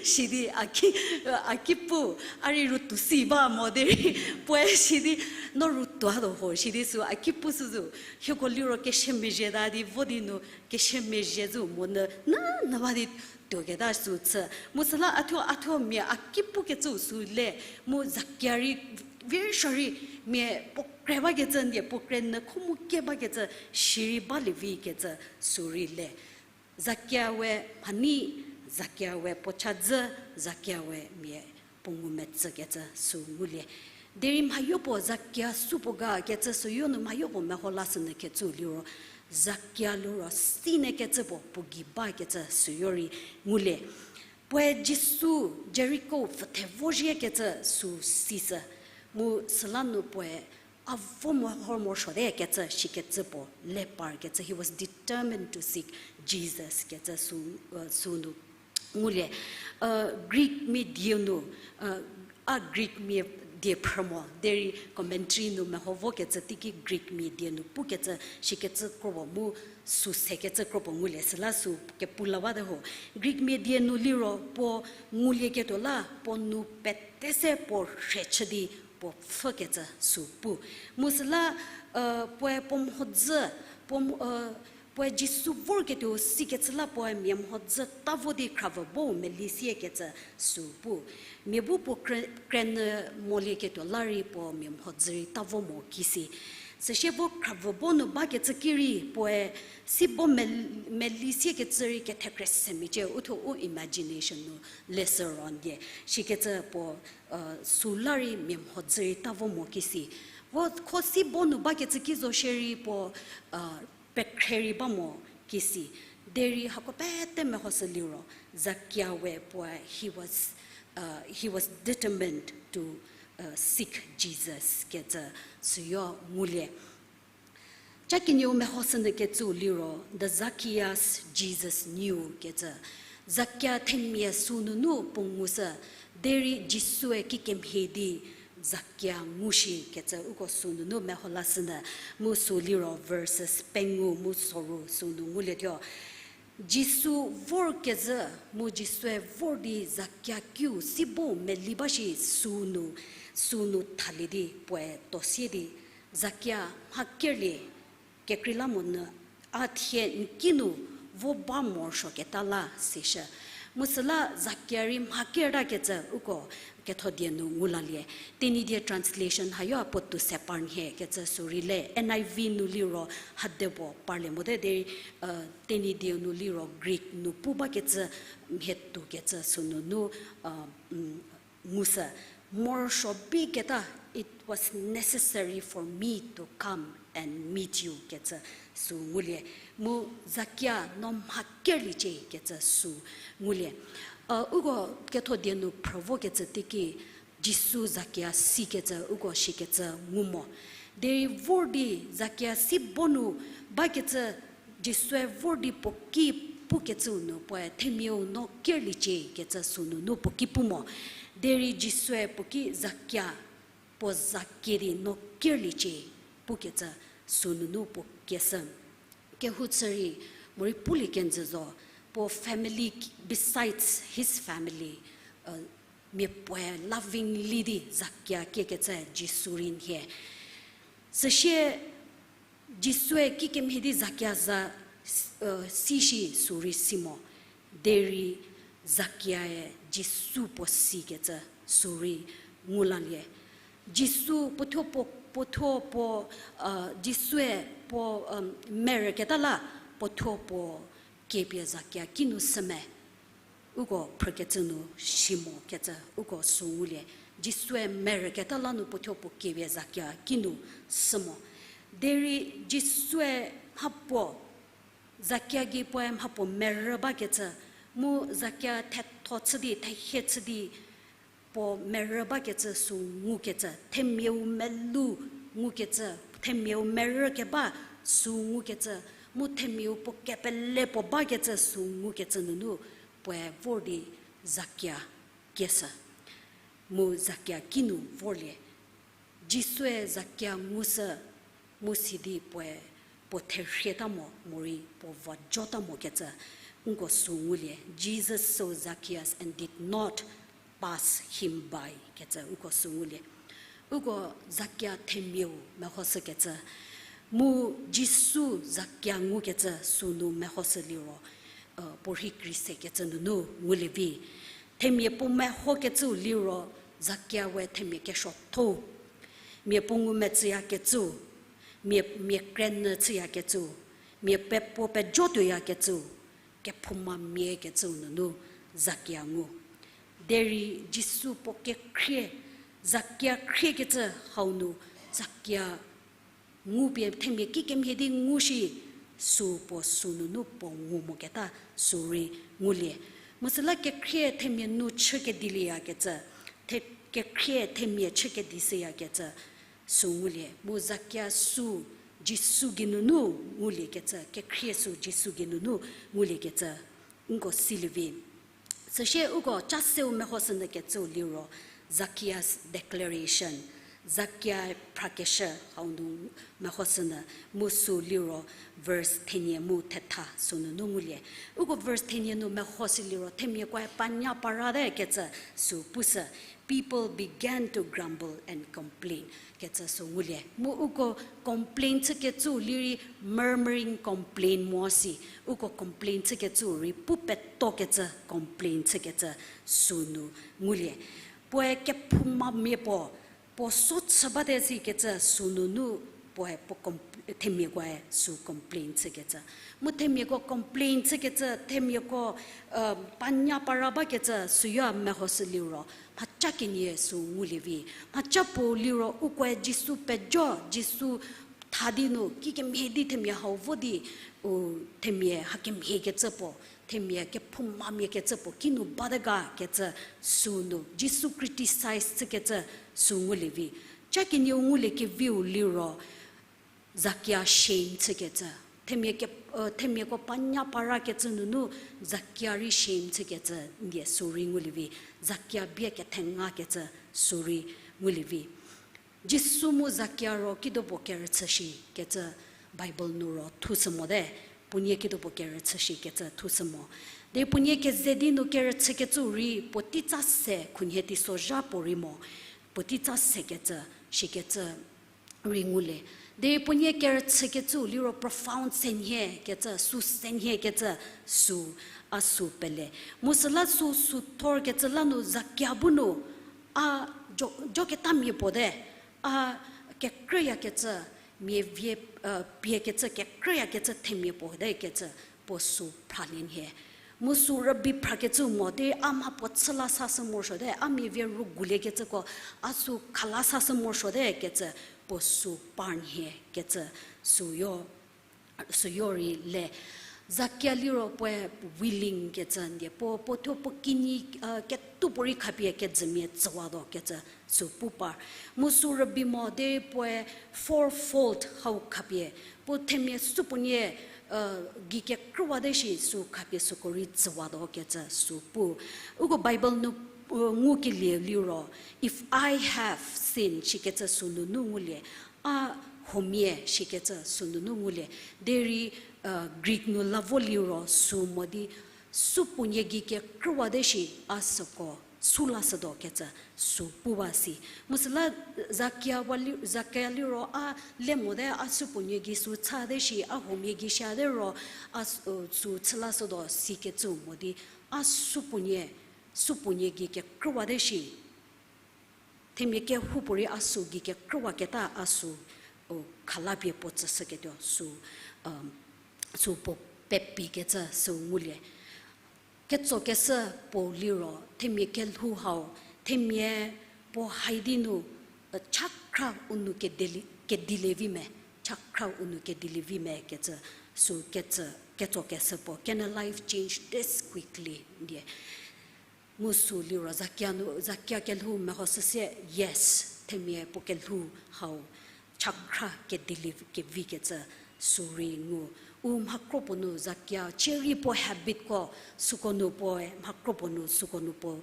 Sidi a ki, a ki pu, a rei ru tuo si ba mo derei, puoe sidi, No ru tuotuo ho, sidi sü a ki pu süzü, hieko liro kesia mezhie ta di vo di nu, kesia mezhie zü mo nü, nü, nü ba di tuoketa sü chü. Mu süla a thuo, a thuo mia a ki pukecü sü le, mu Zakia rei, very sorry, mia puo kre bakecü, ndie puo kre nyü kho mu kie bakecü, shirei balie vikecü sü rei le. Zakia we mhanei, Zakia we puo chadzü, Zakia we mia puo ngumetsükecü sü ngulie. Derei mhayopuo Zakia supuo ga kecü süyo nu mhayopuo meho lashünyü kecü liro, Zakia liro sinyü kecü puo puo gei bakecü süyo rei ngulie. Puoe Jisu Jeriko pfüthe vozhiekecü sü sishü, mu süla nu puoe a vo mehor morosuote kecü shikecü puo le parkecü, he was determined to seek Jesus kecü sü, sü nu ngulie. Greek mia die nu, a Greek mia die phrü mo derei commentary nu meho vokecü teiki Greek mia die nu pukecü shikecü kropuo mu sü sekecü kropuo ngulie süla sü kepu la bate ho. Greek mia die nu liro puo ngulieketuo la puo nou pete se puo rhie chü di puo pfhükecü sü pu. Mu süla, puoe puo mhodzü, puo, puoe Jisu vorketuo sikecü la puoe mia mhodzü ta vo di khravübou meli siekecü sü pu. Mia bu puo kre-, krenyü molieketuo la rei puo mia mhodzü rei ta vo mo kisi. Süsie vo khravübou nu bakecü ki rei puoe si bo mel-, meli siekecü rei kethekre se mecie uthuo u imagination nu leshü ro ndie. Shikecü puo, sü la rei mia mhodzü rei ta vo mo kisi. Vo kho si bo nu bakecü ki zo shierei puo, pekhre rei ba mo kisi. Derei hako pete mehoshü liro, Zakia we puoe, he was, he was determined to seek Jesus kecü süyo ngulie. Ca kenieu mehoshünyü kecü liro, the Zacchaeus Jesus knew kecü. Zakia themia sü nunu puo ngushü, derei Jisue kikemhie di Zakia ngushi kecü uko sü nunu meho lashünyü, mu sü liro verses pengou mu soru sü nu ngulietuo. Jisu vorkezhü, mu Jisue vor di Zakia kiu si bo meli ba shi sü nu, sü nu thalie di puoe tuo sie di, Zakia, mha kerlie, kekreilamonyü a thie n kinu vo ba morosuoketa la, sishü. Mu süla Zakia rei mha kertakecü uko ketho die nu ngu lalie. Tenyidie translation hayo a puo tou se parnhie kecü sü rei le, N I V nu liro hade puo parlie mote derei, Tenyidie nu liro Greek nu pu bakecü mhie tou kecü sü nunu, ngushü, morosuo biketa, it was necessary for me to come and meet you kecü sü ngulie. Mu Zakia no mha kerliecie kecü sü ngulie. Uko ketho die nu phrü vokecü teiki Jisu Zakia sikecü uko shikecü ngu mo. Derei vor di Zakia si bo nu bakecü Jisue vor di puo ki pukecüu nu puoe themiau no kerliecie kecü sü nunu puo ki pu mo. Derei Jisue puo ki Zakia, puo za kie di no kerliecie pukecü sü nunu puo kieshü. Kehou chü rei morei pulie kenjü zo, puo family, besides his family, mia puoe lovingly di Zakia kiekecü Jisu rei nhie. Süsie Jisue kikemhie di Zakia za, si shi sü rei si mo. Derei Zakiae Jisu puo sikecü sü rei ngu lalie. Jisu puothuo puo, puothuo puo, Jisue puo, merüketa la puothuo puo kiepie Zakia kinu sü me. Uko phrükecü nu si mo kecü uko sü ngulie. Jisue merüketa la nu puothuo puo kiepie Zakia kinu sü mo. Derei Jisue mhapuo, Zakia gei puoe mhapuo merü bakecü Mu Zakia thetho chü di, thehie chü di, puo merü bakecü sü ngukecü, themiau melu ngukecü, themiau merü keba sü ngukecü, mu themiau puo kepele puo bakecü sü ngukecü nunu, puoe vor di Zakia kieshü. Mu Zakia kinu vorlie. Jisue Zakia ngushü, mu sidi puoe puo therhieta mo, morei puo vajota mokecü, nko sü ngulie, Jesus saw Zacchaeus and did not pass him by kecü uko sü ngulie. Uko Zakia themiau mehoshükecü, mu Jisu Zakia ngukecü sünu mehoshü liro, puorhi kri sekecü nunu ngulie vi. Themia puo mehokecüu liro, Zakia we themia kesuotho, mia puo ngumetsüyakecüu, mia, mia krenü chüyakecüu, mia pe puo pejotuoyakecüu, kephouma miakecüu nunu Zakia ngu. Derei Jisu puo kekhrie, Zakia khriekecü hau nu Zakia ngupie themia kikemhie di ngu shi, sü puo sünunu puo ngu moketa sü rei ngulie. Mu süla kekhrie themia nu chü kedilieyakecü, the-, kekhrie themia chü kedishüyakecü sü ngulie. Mu Zakia sü Jisu geinunu nguliekecü, kekhrie sü Jisu geinunu nguliekecü nko silie vi. Süsie uko cha seu mehoshünyükecüu liro, Zacchaeus declaration, Zakia phrakeshü hau nu mehoshünyü, mu sü liro verse thenie mu thetha sünunu ngulie. Uko verse thenie nu mehoshü liro, themiakoe panya parate kecü sü pushü, people began to grumble and complain kecü sü ngulie. Mu uko complain chükecüu lirei murmuring complain mo si, uko complain chükecüu rei pu petokecü complain chükecü sünu ngulie. Puoe kephoumamia puo, puo so chü bate sikecü sünunu puoe puo com-, themiakoe sü complain chükecü. Mu themiako complain chükecü, themiako panya para bakecü süyo mehoshü liro, mhaca kenie sü ngulie vi. Mhaca puo liro ukoe Jisu pejo, Jisu tha di nu kikemhie di themia hau vo di, u, themia hakemhiekecü puo, themia kephoumamiakecü puo kinu bate ga kecü sünu Jisu criticize chükecü sü ngulie vi. Ca kenieu ngulie keviu liro, Zakia shame chükecü. Themia ke-, themiako panya parakecü nunu Zakia rei shame chükecü ndie sü rei ngulie vi. Zakia bie kethengakecü sü rei ngulie vi. Jisu mu Zakia ro kidopuo kerüchü shikecü Bible nu ro thushü mote, puonie kidopuo kerüchü shikecü thushü mo. Derei puonie keze di nu kerüchükecüu rei puotei tsa se khunhie teisozha puorei mo, puotei tsa sekecü shikecü rei ngulie. Derei puonie kerüchükecüu liro profound senhiekecü, sü senhiekecü sü, a sü pele. Mu süla sü, sü thorkecü la nu Zakia bu nu, a jo, joketamia puo te, a kekrüyakecü, mia vie, piekecü kekrüyakecü themia puo te kecü, puo sü phralie nhie. Mu sü rübei phrakecüu mo, derei a mha puo chü la sashü morosuote, a mia vie rüguliekecüko, a sü kha la sashü morosuote kecü, puo sü par nhie kecü, süyo, süyo rei le. Zakia liro puoe willing kecü ndie, puo, puo thuo puo kinyi, ketupuorei khapie kejümia tsüwatuo kecü, sü pu par. Mu sü rübei mo derei puoe fourfold hau khapie, puo themia supuonie, gei kekrüwate shi sü khapie süko rei tsüwatuo kecü sü pu. Uko Bible nu, ngukelie liro, if I have sinned shikecü sünunu ngulie, a huomia shikecü sünunu ngulie. Derei, Greek nu la vo liro sü mo di, supuonie gei kekrüwate shi a süko sü lashütuo kecü sü puwa si. Mu süla Zakia wa li, Zakia liro a le mote, a supuonie gei sü chate shi, a huomia gei shate ro, a s-, sü chü lashütuo sikecüu mo di, a supuonie, supuonie gei kekrüwate shi. Themia kehoupuorei a sü gei kekrüwaketa a sü, khalapie puo tsüshüketuo sü, sü puo pepikecü sü ngulie. Ketsokeshü puo liro, themia kelhou hau, themia puo hai di nu, chakhra u nu kedili-, kedilie vi me, chakhra u nu kedilie vi me kecü, sü kecü, ketsokeshü puo, can a life change this quickly ndie. Mu sü liro Zakia nu, Zakia kelhou mehoshü sie, yes, themia puo kelhou hau chakhra kedili kevikecü sü rei ngu. U mhakro puo nu Zakia, cie rei puo habitko, süko nu puoe mhakro puo nu, süko nu puo,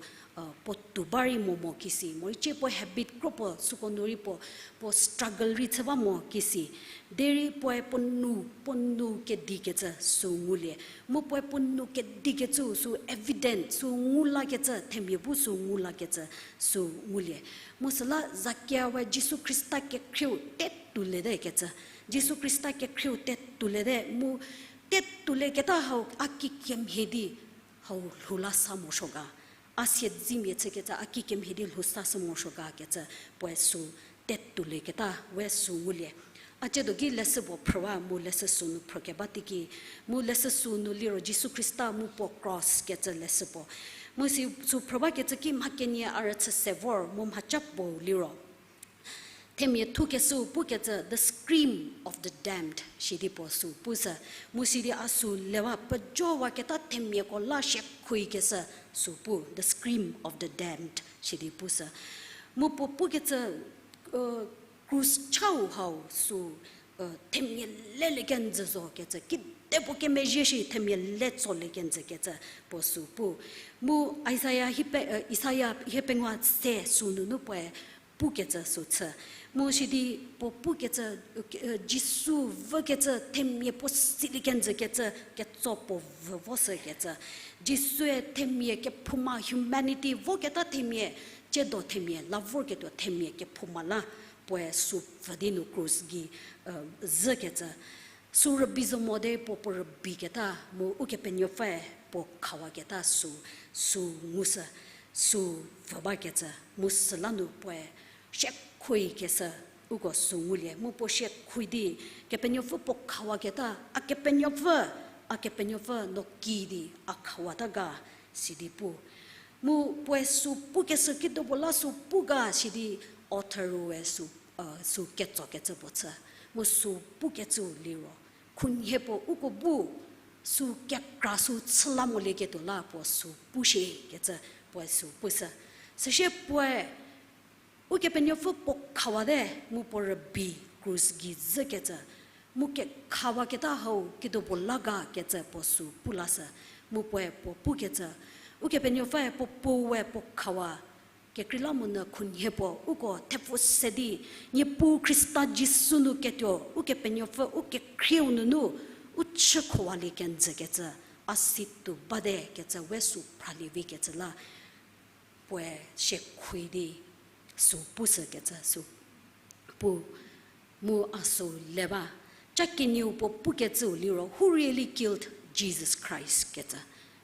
puo tuo ba rei mo mo kisi, morei cie puo habit kro puo, süko nu rei puo, puo struggle rei chü ba mo kisi. Derei puoe puo nou, puo nou kedikecü sü ngulie. Mu puoe puo nou kedikecü sü evident, sü ngu lakecü, themia bu sü ngu lakecü sü ngulie. Mu süla Zakia we Jisu Khrista kekhrieu te touliete kecü. Jisu Khrista kekhrieu te touliete mu te toulieketa hau a kikemhie di hau lhou la sa morosuo ga. A siedzemia chükecü a kikemhie di lhou sa sü morosuo ga kecü puoe sü te toulieketa we sü ngulie. A ciedo ki leshü puo phrüwa mu leshü sünu phrükeba teiki, mu leshü sünu liro Jisu Khrista mu puo cross kecü leshü puo. Mu si sü phrübakecü ki mha kenie a rüchü se vor mu mhaca puo liro themia thukeshüu pukecü, the scream of the damned, sidi puo sü pushü. Mu sidi a sü lewa pejowaketa themiako la shiekhoukeshü sü pu, the scream of the damned, sidi pushü. Mu puo pukecü, krus chau hau sü, themia lelie kenjü zo kecü, kidepuo kemezhie shi themia le tsolie kenjü kecü puo sü pu. Mu Isaia hie pe, Isaia hie pengou se sünunu puoe pukecü sü chü. Mu sidi puo pukecü, Jisu vükecü themia puo silie kenjü kecü, ketso puo vü voshükecü. Jisue themia kephouma humanity voketa themia, ciedo themia la vorketuo themia kephouma la puoe sü pfü di nu krus gei zhükecü. Sü rübei zo mo derei puo puo rübeiketa mu Ukepenuopfüe puo khawaketa sü, sü ngushü, sü pfü bakecü. Mu süla nu puoe shiekhoukeshü uko sü ngulie. Mu puo shiekhou di Kepenuopfü puo khawaketa, A Kepenuopfü, A Kepenuopfü, no kidi a khawata ga, sidi pu. Mu puoe sü pukeshü kidopuo la sü pu ga sidi author-e sü, sü ketsokecü puo chü. Mu sü pukecüu liro, khunhie puo uko bu sü kekra sü chü la molieketuo la puo sü pushie kecü puoe sü pushü. Süsie puoe Ukepenuopfü puo khawate mu puo rübei krus gei zhükecü, mu kekhawaketa hau kidopuo la ga kecü puo sü pu lashü, mu puoe puo pukecü, Ukepenuopfüe puo puoe puo khawa, kekreilamonyü khunhie puo uko thepfu se di, Niepuu Khrista Jisu nu ketuo Ukepenuopfü u kekhrieu nunu u chükhowalie kenjü kecü, a si tuo bate kecü we sü phralie vikecü la puoe shiekhou di sü pushükecü sü pu. Mu a sü le ba, ca kenieu puo pukecüu liro, Who really killed Jesus Christ kecü.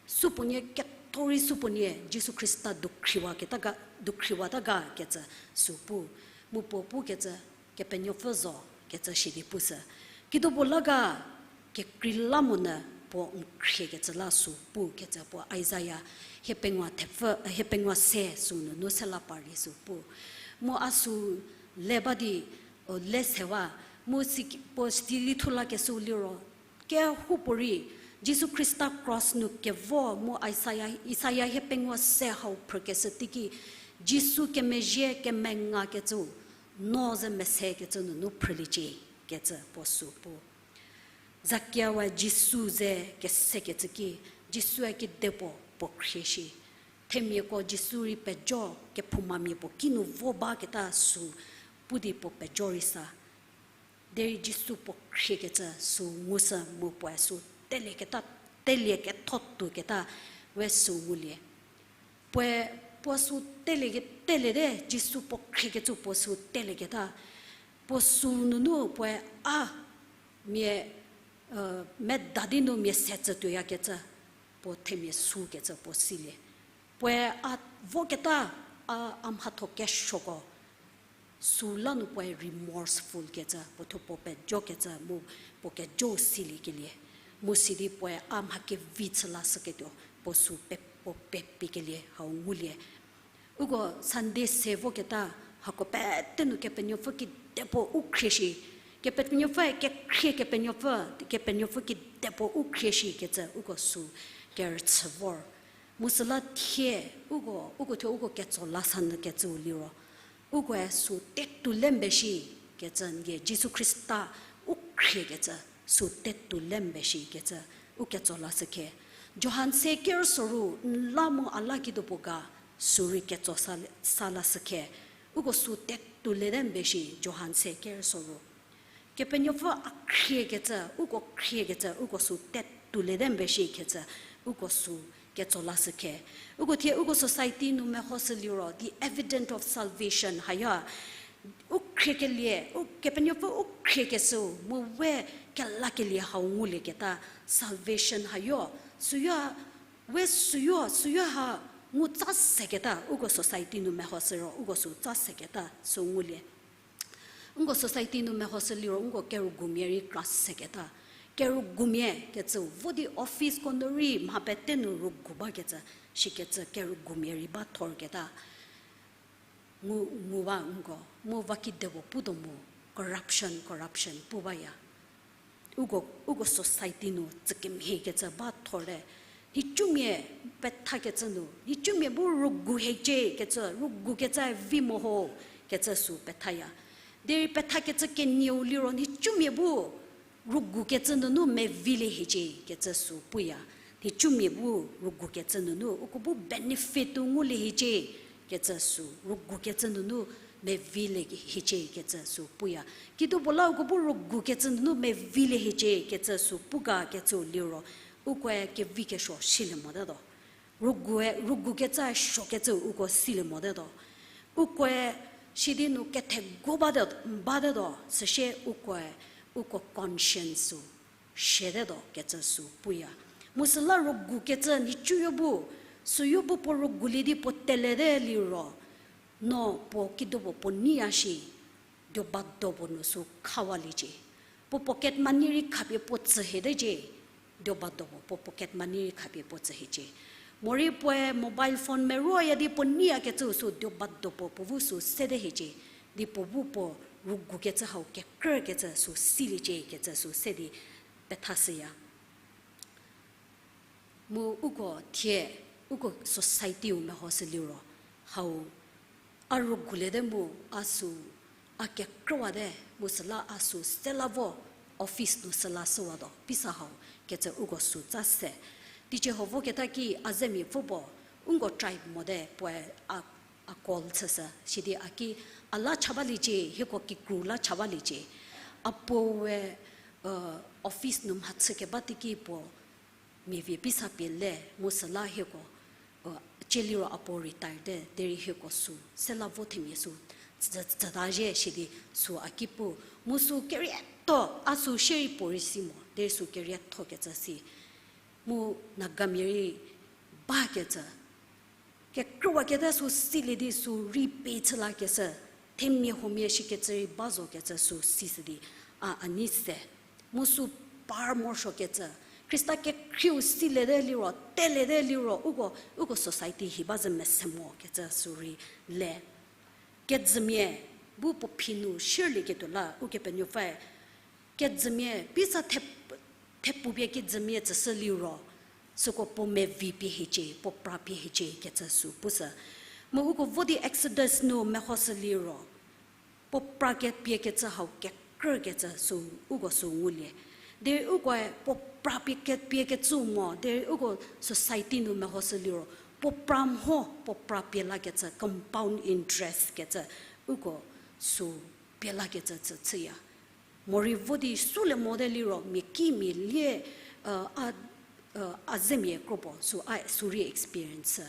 Supuonie ketho rei supuonie Jisu Khrista dukhriwaketa ga, dukhriwata ga kecü sü pu. Mu puo pukecü, Kepenuopfü zo kecü shidi pushü. Kidopuo la ga, kekreilamonyü puo n khriekecü la sü pukecü puo Isaia hiepengou thepfü, hiepengou se sünunu se la par di sü pu. Mu a sü le ba di, o, le sewa, mu si puo sidi thu lakeshüu liro, kehoupuorei Jisu Khrista krus nu kevo mu Isaia, Isaia hiepengou se hau phrükeshü teiki, Jisu kemezhie kemengakecüu, no ze mesekecü nunu phrüliecie kecü puo sü pu. Zakia we Jisu ze kesekecü ki, Jisue kidepuo puo khrie shi. Themiako Jisu rei pejo, kephoumamia puo kinu vo baketa sü pu di puo pejo rei sa. Derei Jisu puo khriekecü sü ngushü mu puoe sü telieketa, telie ketho tuoketa we sü ngulie. Puoe, puo sü telie ke-, teliete, Jisu puo khriekecü puo sü telieketa. Puo sünunu puoe a mia, meda di nu mia se tsü tuoyakecü, puo themia sükecü puo silie. Puoe a voketa, a, a mhatho kesuoko, sü la nu puoe remorseful kecü, puo thuo puo pejokecü mu puo kejo siliekelie. Mu sidi puoe a mha kevi chü lashüketuo, puo sü pe-, puo pepikelie hau ngulie. Uko Sunday se voketa, hako pete nu Kepenuopfü kidepuo u khrie shi. Kepenuopfü kekhrie Kepenuopfü, Kepenuopfü ki tepuo u khrie shikecü uko sü kerüchü vor. Mu süla thie uko, uko thuo uko ketso la sanyü kecüu liro, ukoe sü tetuo le mbe shikecü, n die Jisu Khrista u khriekecü, sü tetuo le mbe shikecü u ketso lashükhe. Johan se kerüsoru n la mu a la kidopuo ga sü rei ketso sa, sa lashükhe. Uko sü tetuo le te mbe shi Johan se kerüsoru. Kepenuopfü a khriekecü, uko khriekecü, uko sü tetuo le te mbe shikecü, uko sü ketso lashükhe. Uko thie uko society nu mehoshü liro, the evidence of salvation haya. U khriekelie, u Kepenuopfü u khriekeshüu, mu we kelakelie hau ngulieketa salvation hayo. Süyo, we süyo, süyo ha ngu tsa seketa, uko society nu mehoshü ro, uko sü tsa seketa sü ngulie. Nko society nu mehoshü liro nko kerügumia rei kra seketa. Kerügumia kecü vo di officeko nu rei mha pete nu rügu bakecü, shikecü kerügumia rei ba thorketa. Ngu, ngu ba nko, mu va kidepuo putuo mu, corruption, corruption pu baya. Uko, uko society nu tsükemhiekecü ba thorte. Nhicumia pethakecü nu, nhicumia bu rügu hiecie kecü, rügukecü vi mo ho kecü sü pethaya. Derei pethakecü kenieu liro nhicumia bu rügukecü nunu mevilie hiecie kecü sü puya. Nhicumia bu rügukecü nunu uko bu benefit-u ngulie hiecie kecü sü, rügukecü nunu mevilie hiecie kecü sü puya. Kidupuo la uko bu rügukecü nunu mevilie hiecie kecü sü pu ga kecü liro, ukoe kevi kesuo silie motetuo. Rügu, rügukecü suokecü uko silie motetuo. Ukoe sidi nu kethegu bate, batetuo, süsie ukoe, uko conscience-u sietetuo kecü sü puya. Mu süla rügukecü nhicuyo bu, süyo bu puo rügulie di puo telete liro, no puo kidupuo puo neiya shi, duoba do puo nu sü khawaliecie. Puo pocket money rei khapie puo tsü hietecie, duoba do puo, puo pocket money rei khapie puo tsü hiecie. Morei puoe mobile phone meroya di puo neiyakecü sü duoba do puo, puo bu sü sete hiecie. Di puo bu puo rügukecü hau kekrükecü sü siliecie kecü sü se di pethashüya. Mu uko thie, uko society-u mehoshü liro, hau a rüguliete mu a sü, a kekrüwate mu süla a sü sela vo office nu sela shüwatuo, pisa hau kecü uko sü tsa se. Teicie ho voketa ki a zemia pfü puo, uko tribe mote puoe a, a call chüshü, sidi a ki a la cha baliecie, hieko kikru la cha baliecie. A puoe, office nu mhachü keba teiki puo mia vie pisa pie le mu süla hieko, cie liro a puo retire te, derei hieko sü sela vo themia sü tsü, tsüta zhie shidi sü a ki pu, mu sü kerietho, a sü shierei puorei si mo, derei sü keriethokecü si. Mu Nagamia rei bakecü, kekrüwaketa sü silie di sü rei pie chü lakeshü, themia huomia shikecü rei ba zokecü sü sishü di, a, a nei se. Mu sü par morosuokecü, Khrista kekhrieu siliete liro, teliete liro, uko, uko society hi ba zü mese mokecü sü rei le. Kejümia bu puo phi nu shierlieketuo la Ukepenuopfüe kejümia, pisa the, thepupie kejümia tsüshü liro, süko puo mevi pie hiecie, puo pra pie hiecie kecü sü pushü. Mu uko vo di Exodus nu mehoshü liro, puo pra kepiekecü hau kekrükecü sü uko sü ngulie. Derei ukoe puo pra pie kepiekecü mo, derei uko society nu mehoshü liro, puo pra mho, puo pra pie lakecü compound interest kecü uko sü pie lakecü tsü chüya. Morei vo di sülie mote liro, mia ki mia lie, a, a zemia kropuo sü a sü rei experience.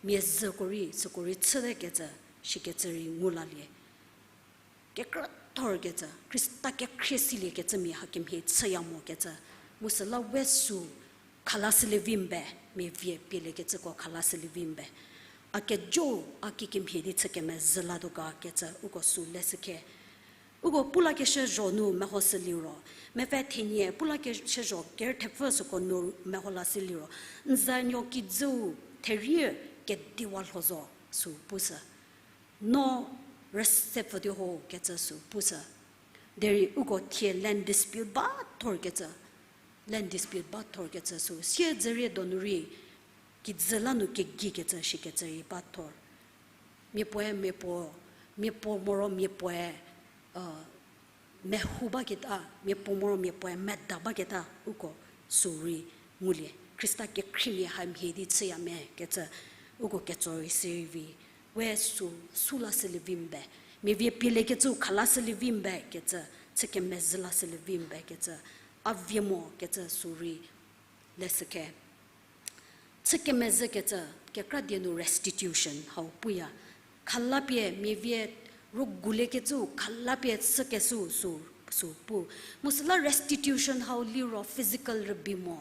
Mia züko rei, süko rei chüte kecü, shikecü rei ngu lalie. Kekrüthorkecü, Khrista kekhrie siliekecü mia hakemhie chüya mokecü, mu süla we sü khalashülie vi mbe, mia vie pieliekecüko khalashülie vi mbe. A kejo, a kikemhie di chü kemezhü latuo ga kecü uko sü leshükhe. Uko pulakeshü zho nu mehoshü liro, mepfü thenie pulakeshü zho kerü thepfü süko nu meho lashü liro, n zanuo kijüu therie kediwa lho zo sü pushü. No rüse pfü di ho kecü sü pushü. Derei uko thie land dispute ba thorkecü. Land dispute ba thor kecü sü, siedzürie donu rei, kijü la nu kegei kecü shikecü rei ba thor. Mia puoe mia puo, mia puo moro mia puoe, mehu baketa, mia puo moro mia puoe meda baketa, uko sü rei ngulie. Khrista kekhriemia hamhie di chüya me kecü, uko ketso rei sirei vi, we sü, sü la shülie vi mbe, mia vie pieliekecü kha la shülie vi mbe kecü, chü kemezhü la shülie vi mbe kecü, a vie mo kecü sü rei leshüke. Chü kemezhü kecü, kekra die nu restitution hau puya. Khalapie mia vie rüguliekecü, khalapie chükeshü sü, sü pu. Mu süla restitution hau liro physical rübei mo.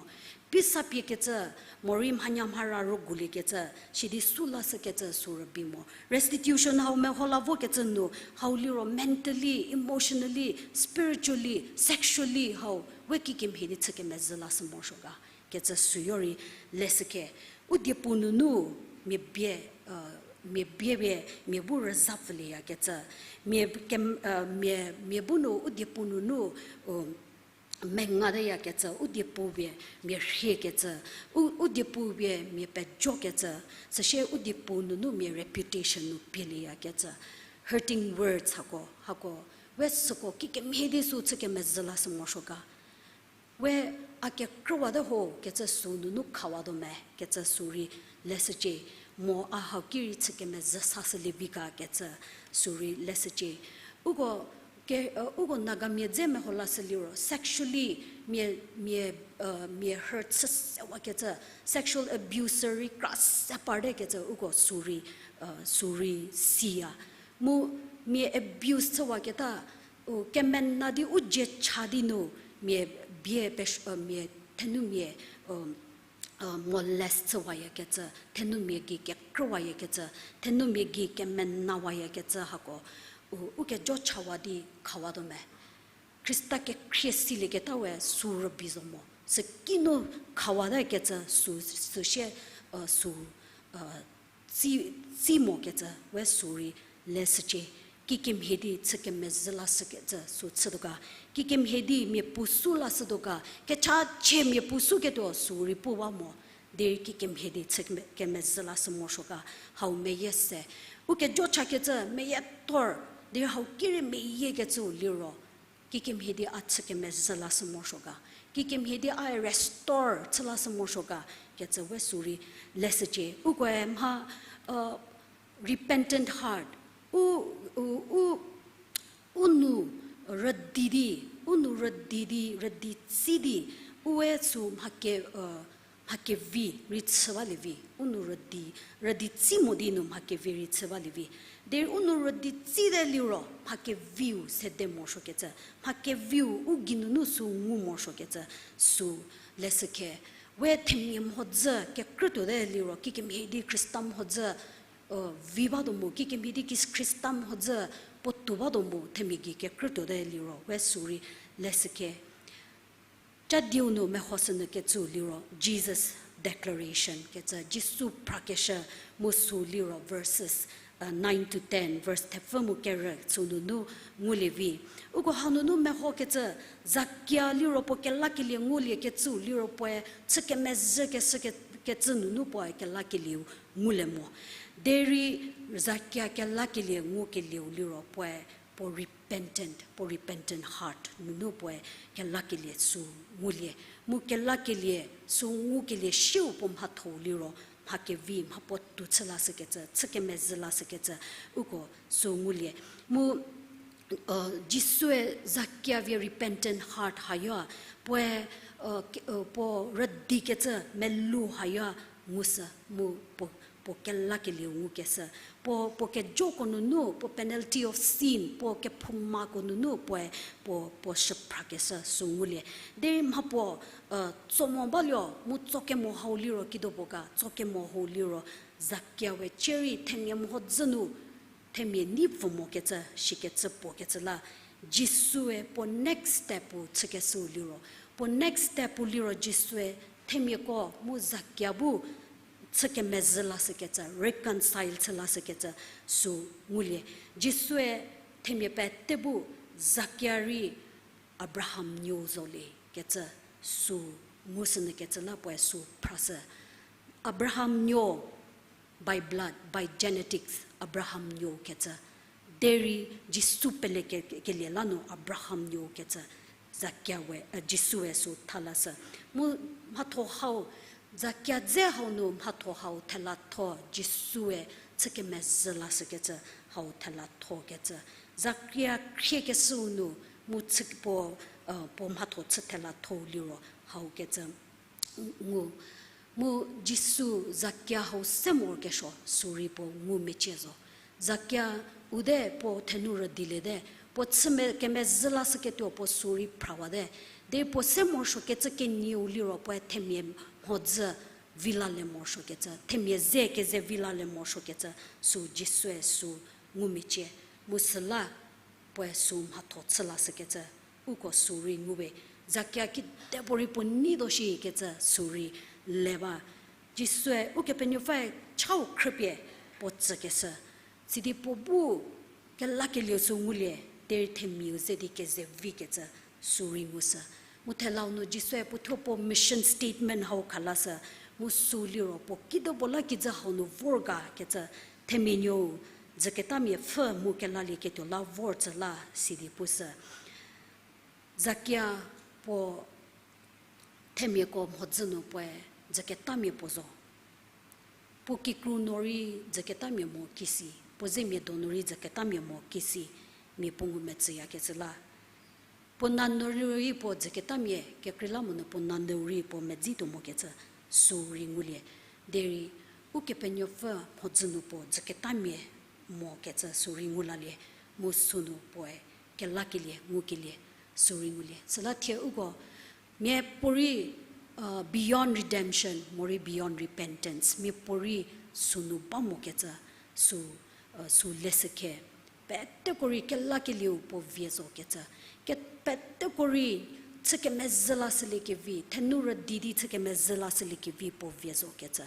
Pisa pie kecü, morei mhanya mhara rüguliekecü, sidi sü la shükecü sü rübei mo. Restitution hau meho la vokecü nu, hau liro mentally, emotionally, spiritually, sexually hau, we kikemhie di chü kemezhü la shü morosuo ga kecü süyo rei leshüke. U diepu nunu mia bie, mia bie pie mia bu rüza pfülieyakecü, mia ke, mia, mia bu nu u diepu nunu, u, mengateyakecü, u diepu pie mia rhiekecü, u, u diepu pie mia pejokecü, süsie u diepu nunu mia reputation nu pielieyakecü, hurting words hako, hako, we süko kikemhie di sü chü kemezhü la shü morosuo ga. We a kekrüwate ho kecü sü nunu khawatuo me kecü sü rei leshücie, mo a hau ki rei chü kemezhü sa shülie vi ga kecü sü rei leshücie. Uko ke, uko Nagamia dze meho la shü liro sexually mia, mia, mia hurt chü sewakecü, sexual abuse rei kra se parte kecü uko sü rei, sü rei siya. Mu mia abuse chüwaketa, u kemenei di u dzie cha di nu mia bie pesh-, mia thenumia, molest chüwayakecü, thenumia gei kekrüwayakecü, thenumia gei kemenawayakecü hako, u, u kejo chawa di khawatuo me. Khrista kekhrie silieketa we sü rübei zo mo. Süki nu khawate kecü sü, süsie, sü, tsi, tsi mokecü we sü rei leshücie. Kikemhie di chü kemezhü la shükecü sü chütuo ga. Kikemhie di mia puo sü la shütuo ga. Kechachie mia puo sü ketuo sü rei pu ba mo. Derei kikemhie di chü keme-, kemezhü la shü morosuo ga. Hau meyie se. U kejo chakecü meyie thor. Derei hau ki rei meyiekecüu liro kikemhie di a chü kemezhü la shü morosuo ga. Kikemhie di a restore chü la shü morosuo ga kecü we sü rei leshücie. Ukoe mha, repentant heart. U, u, u, u nou rüdi di, u nou rüdi di, rüdi tsi di, ue sü mha ke, mha kevi rei chü balie vi, u nou rüdi, rüdi tsi mo di nu mha kevi rei chü balie vi. Derei u nou rüdi tsite liro mha keviu sede morosuokecü, mha keviu u geinunu sü ngu morosuokecü, sü leshükhe. We themia mhodzü kekrütuote liro, kikemhie di Khrista mhodzü, vi batuo mu, kikemhie di ki Khrista mhodzü puotou batuo mu, themia gei kekrütuote liro, we sü rei leshükhe. Ca diu nu mehoshünyükecüu liro Jesus declaration kecü, Jisu phrakeshü mu sü liro verses, nine to ten, verse thepfü mu kerü sü nunu ngulie vi. Uko hanunu mehokecü, Zakia liro puo kelakelie nguliekecüu liro puoe chü kemezhü keshü ke-, kecü nunu puoe kelakelieu ngulie mo. Derei Zakia kelakelie ngukelieu liro puoe puo repentant, puo repentant heart nunu puoe kelakelie sü ngulie. Mu kelakelie sü ngukelie siu puo mhathou liro mha kevi mha puotou chü lashükecü, chü kemezhü lashükecü, uko sü ngulie. Mu, Jisue Zakia vie repentant heart hayo, puoe, puo rüdikecü melou hayo ngushü mu puo, puo kelakelieu ngukeshü. Puo, puo kejoko nunu, puo penalty of sin, puo kephoumako nunu puoe, puo, puo shüphrakeshü sü ngulie. Derei mha puo, tso mo balio, mu tso kemo hau liro kido puo ga, tso kemo hau liro, Zakia we cierei themia mhodzü nu, themia nei pfü mokecü, shikecü puo kecü la, Jisue puo next step-u chükeshüu liro. Puo next step-u liro Jisue themiako mu Zakia bu chü kemezhü lashükecü, reconcile chü lashükecü sü ngulie. Jisue themia pete bu Zakia rei Abraham nuou zo le kecü Sü ngu sünyükecü la puoe sü phrashü. Abraham nuo, by blood, by genetics, Abraham nuo kecü. Derei Jisu pele ke-, kelie la nu Abraham nuo kecü. Zakia we, eh, Jisue sü thalashü. Mu mhatho hau, Zakia dze hau nu mhatho hau thelatho, Jisue chü kemezhü lashükecü hau thelathokecü. Zakia khriekeshüu nu mu chü puo, eh, puo mhatho chü thelathou liro haukecü ngu. Mu Jisu Zakia hau se morokesuo sü rei puo ngumecie zo. Zakia u de puo thenu rüdilie te, puo chü me-, kemezhü lashüketuo puo sü rei phrawate. Derei puo se morosuokecü kenieu liro puoe themia mhodzü vi lalie morosuokecü, themia ze keze vi lalie morosuokecü, sü Jisue sü ngumecie, mu süla puoe sü mhatho chü lashükecü, uko sü rei nguwe, Zakia kidepuorei puo nei tuo shikecü sü rei le ba. Jisue Ukepenuopfüe chau khrüpie puo tsükeshü. Sidi puo bu kelakelieu sü ngulie, derei themiau ze di keze vikecü sü rei ngushü. Mu thelau nu Jisue puothuo puo mission statement hau khalashü, mu sü liro puo kidepuo la kijü hau nu vor ga kecü, themia nuou dzüketamia pfhü mu kelalieketuo la vor tsü la sidi pushü. Zakia puo themiako mhodzü nu puoe dzüketamia puo zo. Puo kikru nu rei dzüketamia mo kisi, puo zemia donu rei dzüketamia mo kisi, mia puo ngumetsüyakecü la. Puo nanyü rei puo dzüketamia kekreilamonyü puo nanyü rei puo medzi tuo mokecü sü rei ngulie. Derei Ukepenuopfü mhodzü nu puo dzüketamia mokecü sü rei ngu lalie, mu sünu puoe kelakelie ngukelie sü rei ngulie. Süla thie uko miapuorei, uh, beyond redemption morei beyond repentance, miapuorei sünu ba mokecü sü, uh, sü leshükhe. Peteko rei kelakelieu puo vie zokecü. Ke-, peteko rei chü kemezhü lashüliekevi, thenu rüdi di chü kemezhü lashüliekevi puo vie zokecü.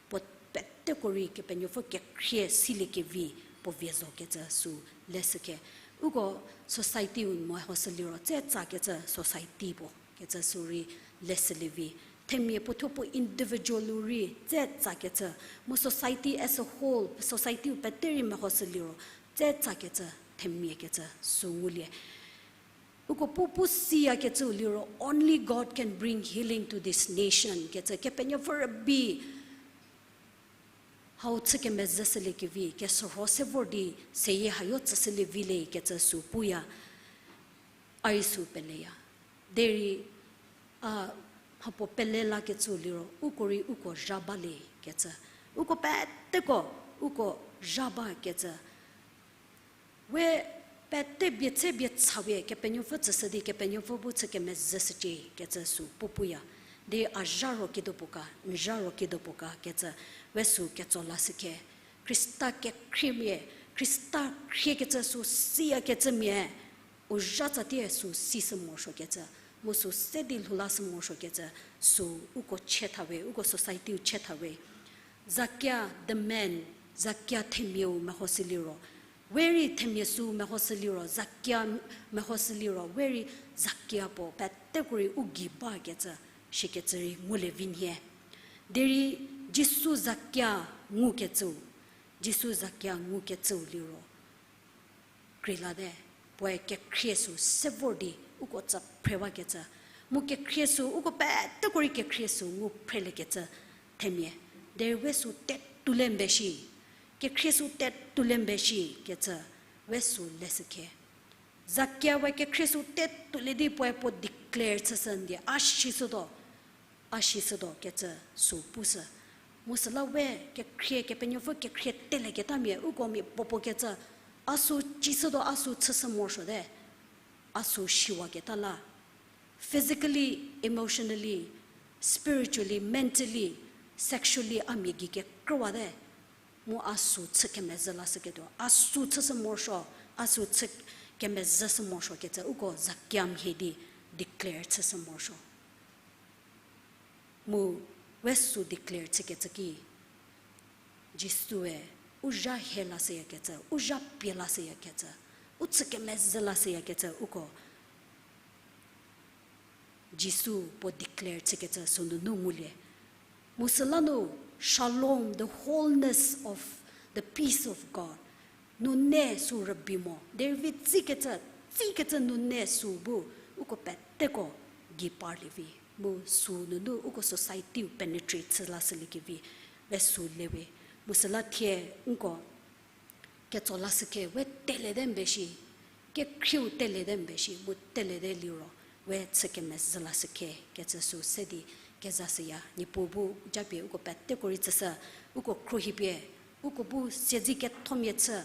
Puo peteko rei Kepenuopfü kekhrie siliekevi puo vie zokecü sü leshükhe. Uko society-u mehoshü liro tse tsakecü society puo kecü sü rei leshülie vi. Themia puothuo puo individual-u rei tse tsakecü, mu society as a whole, society-u pete rei mehoshü liro tse tsakecü, themia kecü sü ngulie. Uko pu pu siyakecüu liro, only God can bring healing to this nation kecü, Kepenuopfü rübei hau chü kemezhüshüliekevi, kesürho se vor di seyie hayo tsüshülie vi le kecü sü puya, a rei sü peleya. Derei, a, mhapuo pele lakecüu liro, uko rei uko zha ba le kecü. Uko peteko, uko zha bakecü. We pete bie tse bie tsa we Kepenuopfü tsüshü di Kepenuopfü bu chü kemezhüshücie kecü sü pu puya. Di a zha ro kido puo ka, n zha ro kido puo ka kecü, we sü ketso lashükhe. Khrista kekhriemia, Khrista khriekecü sü siyakecümia, u zha tsatie sü sishü morosuokecü, mu sü se di lhou lashü morosuokecü, sü uko chetha we, uko society-u chetha we. Zakia the man, Zakia themiau mehoshü liro, we rei themia sü mehoshü liro, Zakia mehoshü liro, we rei Zakia puo peteko rei u gei bakecü, shikecü rei ngulie vi nhie. Derei Jisu Zakia ngukecüu, Jisu Zakia ngukecüu liro, kreilatie, puoe kekhrie sü se vor di uko tsü phrewakecü. Mu kekhrie sü uko peteko rei kekhrie sü ngu phreliekecü themia. Derei we sü tetoulie mbe shi. Kekhrie sü tetoulie mbe shi kecü we sü leshükhe. Zakia we kekhrie sü tetoulie di puoe puo declare chüshü ndie, a shishütuo, a shishütuo kecü sü pushü. Mu süla we kekhrie, Kepenuopfü kekhrie teleketamia, uko mia puopuo kecü, a sü cishütuo, a sü chüshü morosuote, a sü shiwaketa la. Physically, emotionally, spiritually, mentally, sexually, a mia gei kekrüwate. Mu a sü chü kemezhü lashüketuo, a sü chüshü morosuo, a sü chü kemezhüshü morosuokecü uko Zakia mhie di declare chüshü morosuo. Mu we sü declare chükecü ki, Jisue u zha he lashüyakecü, u zha pie lashüyakecü, u chü kemezhü lashüyakecü uko Jisu puo declare chükecü sünunu ngulie. Mu süla nu shalom, the wholeness of the peace of God. Nune sü rübei mo. Derei vi tsikecü, tsikecü nune sü bu uko peteko gei parlie vi. Mu sünunu uko society-u penetrate chü lashüliekevi le sü le we. Mu süla thie nko ketso lashükhe we telete mbe shi, kekhrieu telete mbe shi, mu telete liro, we chü kemezhü lashükhe, kecü sü se di kezashüya, Niepuu bu japie uko peteko rei tsüshü, uko khruohipie, uko bu siedze kethomia chü,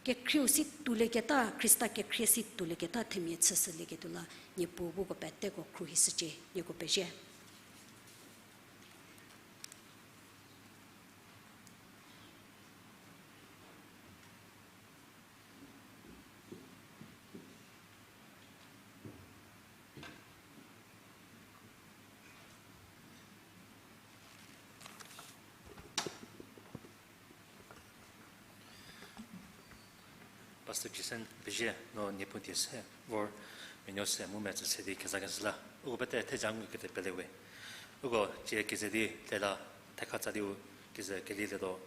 kekhrieu si tuolieketa, Khrista kekhrie si tuolieketa themia chüshülieketuo la, Niepuu bu uko peteko khruohishücie, nieko pezie. Pastor Jason pezie, no Niepuu die se vor, menuo se mu metsü se di kezakeshü la. Uko pete theja ngukete pele we. Uko tie keze di lela thekha tsa diu keze kelilietuo,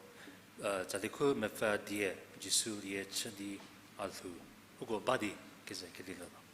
tsali khu mepfü die Jisu lie chü di a lhou. Uko ba di keze kelilietuo.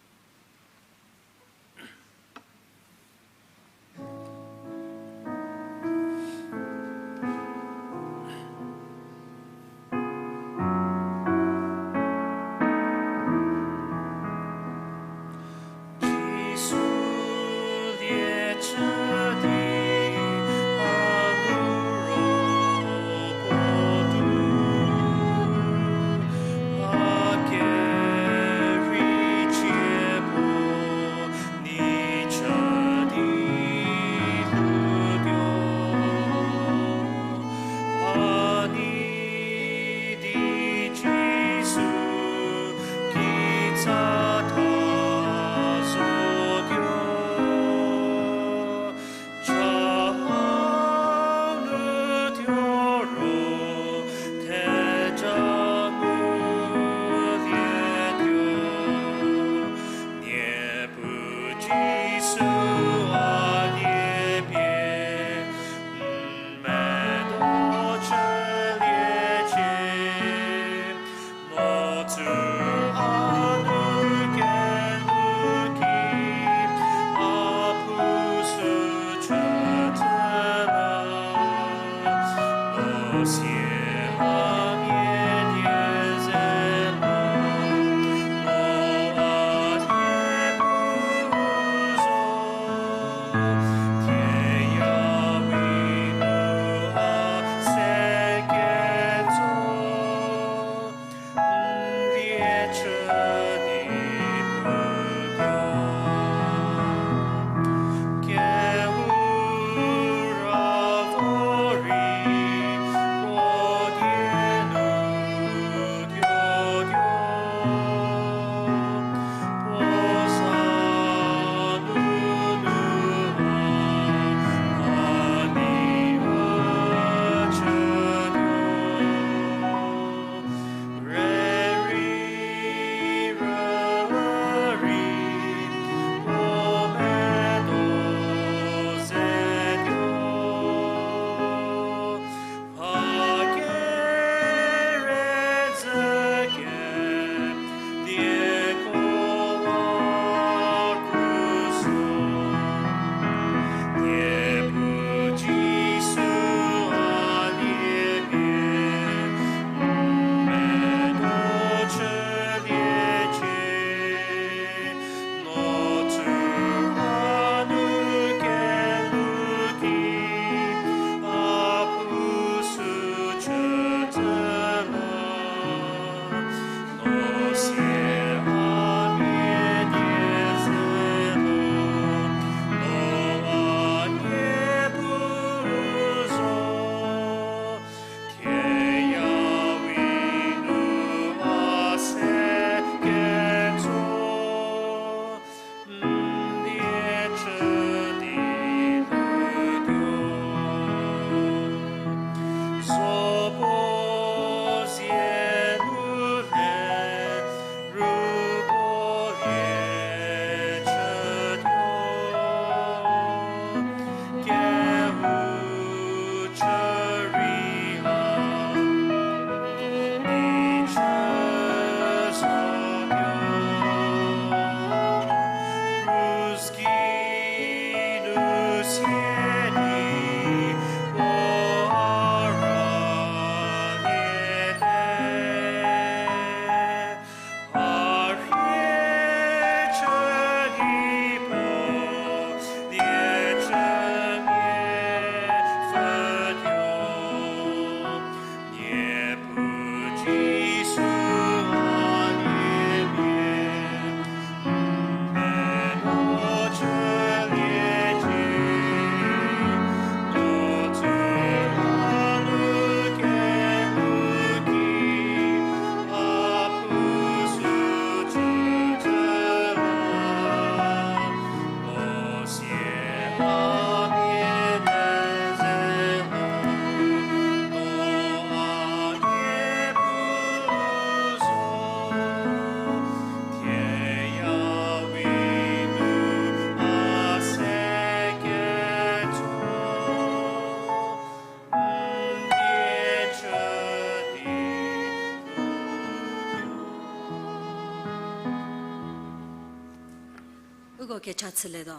Ko kecha chülietuo.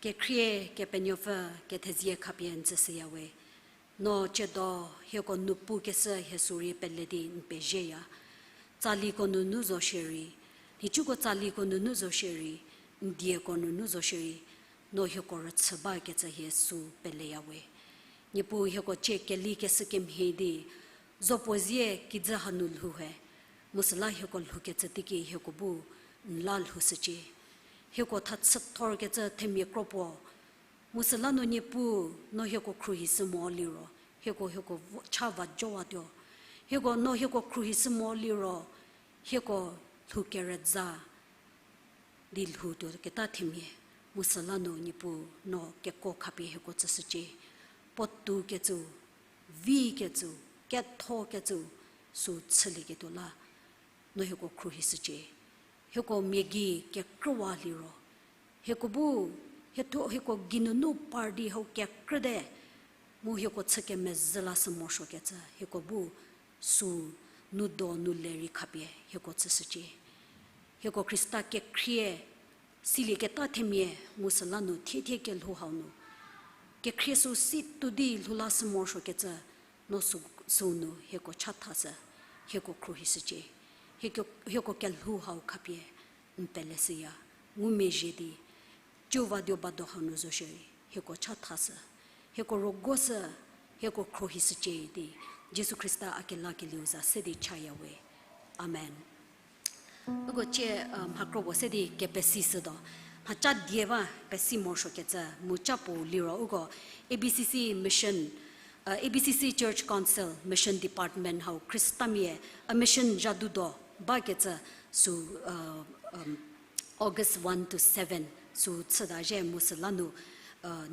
Kekhrie Kepenuopfü, kethezie khapie n tsüshüya we. No tsiedo hieko nu pukeshü hie sü rei pele di n pezieya. Tsaliko nunu zo shierei, nhicuko tsaliko nunu zo shierei, n dieko nunu zo shierei, no hieko rüchü bakecü hie sü peleya we. Niepuu hieko cie kelikeshü kemhie di, zopuo zie kijü hanu lhou he, mu süla hieko lhoukecü teiki hieko bu n la lhoushücie. Hieko thachüthorkecü themia kro puo, mu süla nu Niepuu, no hieko khruohishü mo liro, hieko, hieko vo-, cha va jowatuo. Hieko, no hieko khruohishü mo liro, hieko lhou kerüza di lhoutuo keta themia, mu süla nu Niepuu, no keko khapie hieko tsüshücie. Puotoukecü, vikecü, kethokecü, sü chülieketuo la, no hieko khruohishücie. Hieko mia gei kekrüwa liro, hieko bu, hiethuo hieko geinunu par di hau kekrüte, mu hieko chü kemezhü lashü morosuokecü, hieko bu sü nu do nu le rei khapie hieko tsüshücie. Hieko Khrista kekhrie, silieketa themia mu süla nu thiethie kelhou hau nu, kekhrie sü si tuo di lhou lashü morosuokecü, no sü, sü nu hieko chathashü, hieko khruohishücie, hieko, hieko kelhou hau khapie n peleshüya, ngumezhie di, cüva dio bado hau nu zo shierei, hieko chathashü, hieko rogoshü, hieko khruohishücie di, Jisu Khrista a kelakelieu za se di chaya we. Amen. Uko cie, mha kro puo se di kepesishütuo. Mhaca die ba pesi morosuokecü mu ca puo liro uko A B C C Mission, A B C C Church Council Mission Department hau Khristamia a mission zha dudo bakecü sü, August one to seven sü chüta zhie mu süla nu,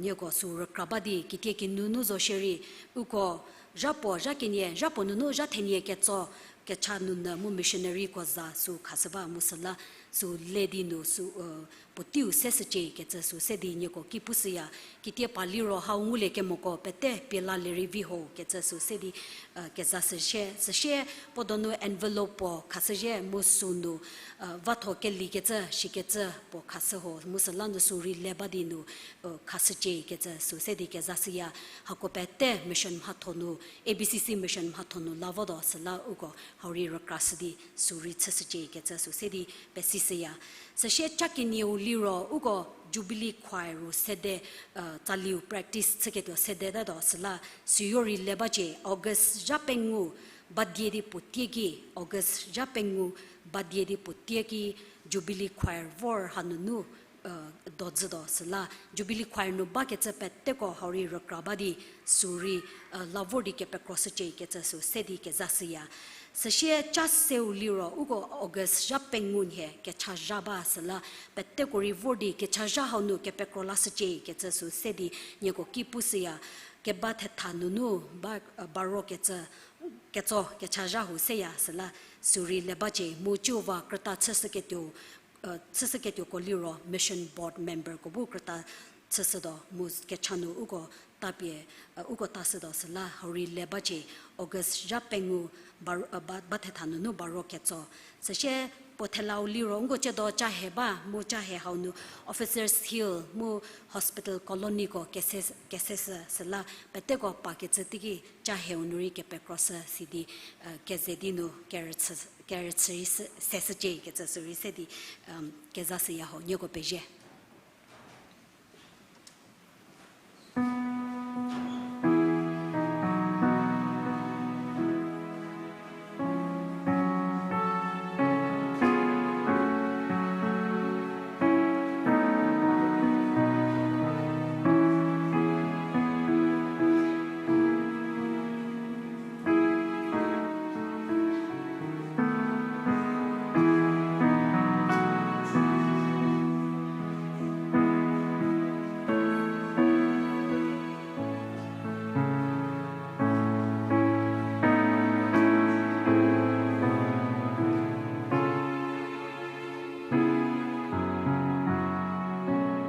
nieko sü rükra ba di kitiekinu nu zo shierei, uko zhapuo zha kenie, zhapuo nunu zha thenie ketso, kecha nunyü mu missionaryko za sü khashü ba mu süla sü le di nu sü, puoteiu seshücie kecü sü se di nieko ki pushüya. Kitie pa liro hau ngulie kemoko pete pie la lerei vi ho kecü sü se di, kezashüshie, süsie puo donu envelope puo khashüzhie mu sü nu, vatho kelikecü shikecü puo khashü ho mu süla nu sü rei le ba di nu, khashücie kecü sü se di kezashüya. Hako pete mission mhatho nu, A B C C mission mhatho nu la votuo süla uko hau rei rükrashü di sü rei chüshücie kecü sü se di pesishüya. Süsie ca kenieu liro uko Jubilee Choir-u sede, tsaliu practice chüketuo sedetatuo süla süyo rei le bacie August zha pengou badie di puotie ki, August zha pengou badie di puotie ki Jubilee Choir vor hanunu, dojütuo süla Jubilee Choir nu bakecü peteko hau rei rükra ba di sü rei, la vor di kepekroshücie kecü sü se di kezashüya. Süsie ca seu liro uko August zha pengou nhie kechazha ba süla peteko rei vor di kechazha hau nu kepekro lashücie kecü sü se di nieko ki pushüya. Keba thetha nunu ba, baro kecü, ketso kechazha hau seya süla sü rei le bacie mu ciuva krüta chüshüketuo, chüshüketuoko liro mission board memberko bu krüta chüshütuo mu kecha nu uko tapie, uko tashütuo süla hau rei le bacie August zha pengou ba, ba, ba thetha nunu baro ketso. Süsie puo thelau liro nko ciedo ca he ba mu ca he hau nu Officers Hill mu Hospital Colonyko kese, keseshü süla peteko pakecü teiki ca heu nu rei kepekroshü sidi, keze di nu kerüchü, kerüchü rei se, seshücie kecü sü rei se di, kezashüya ho nieko pezie.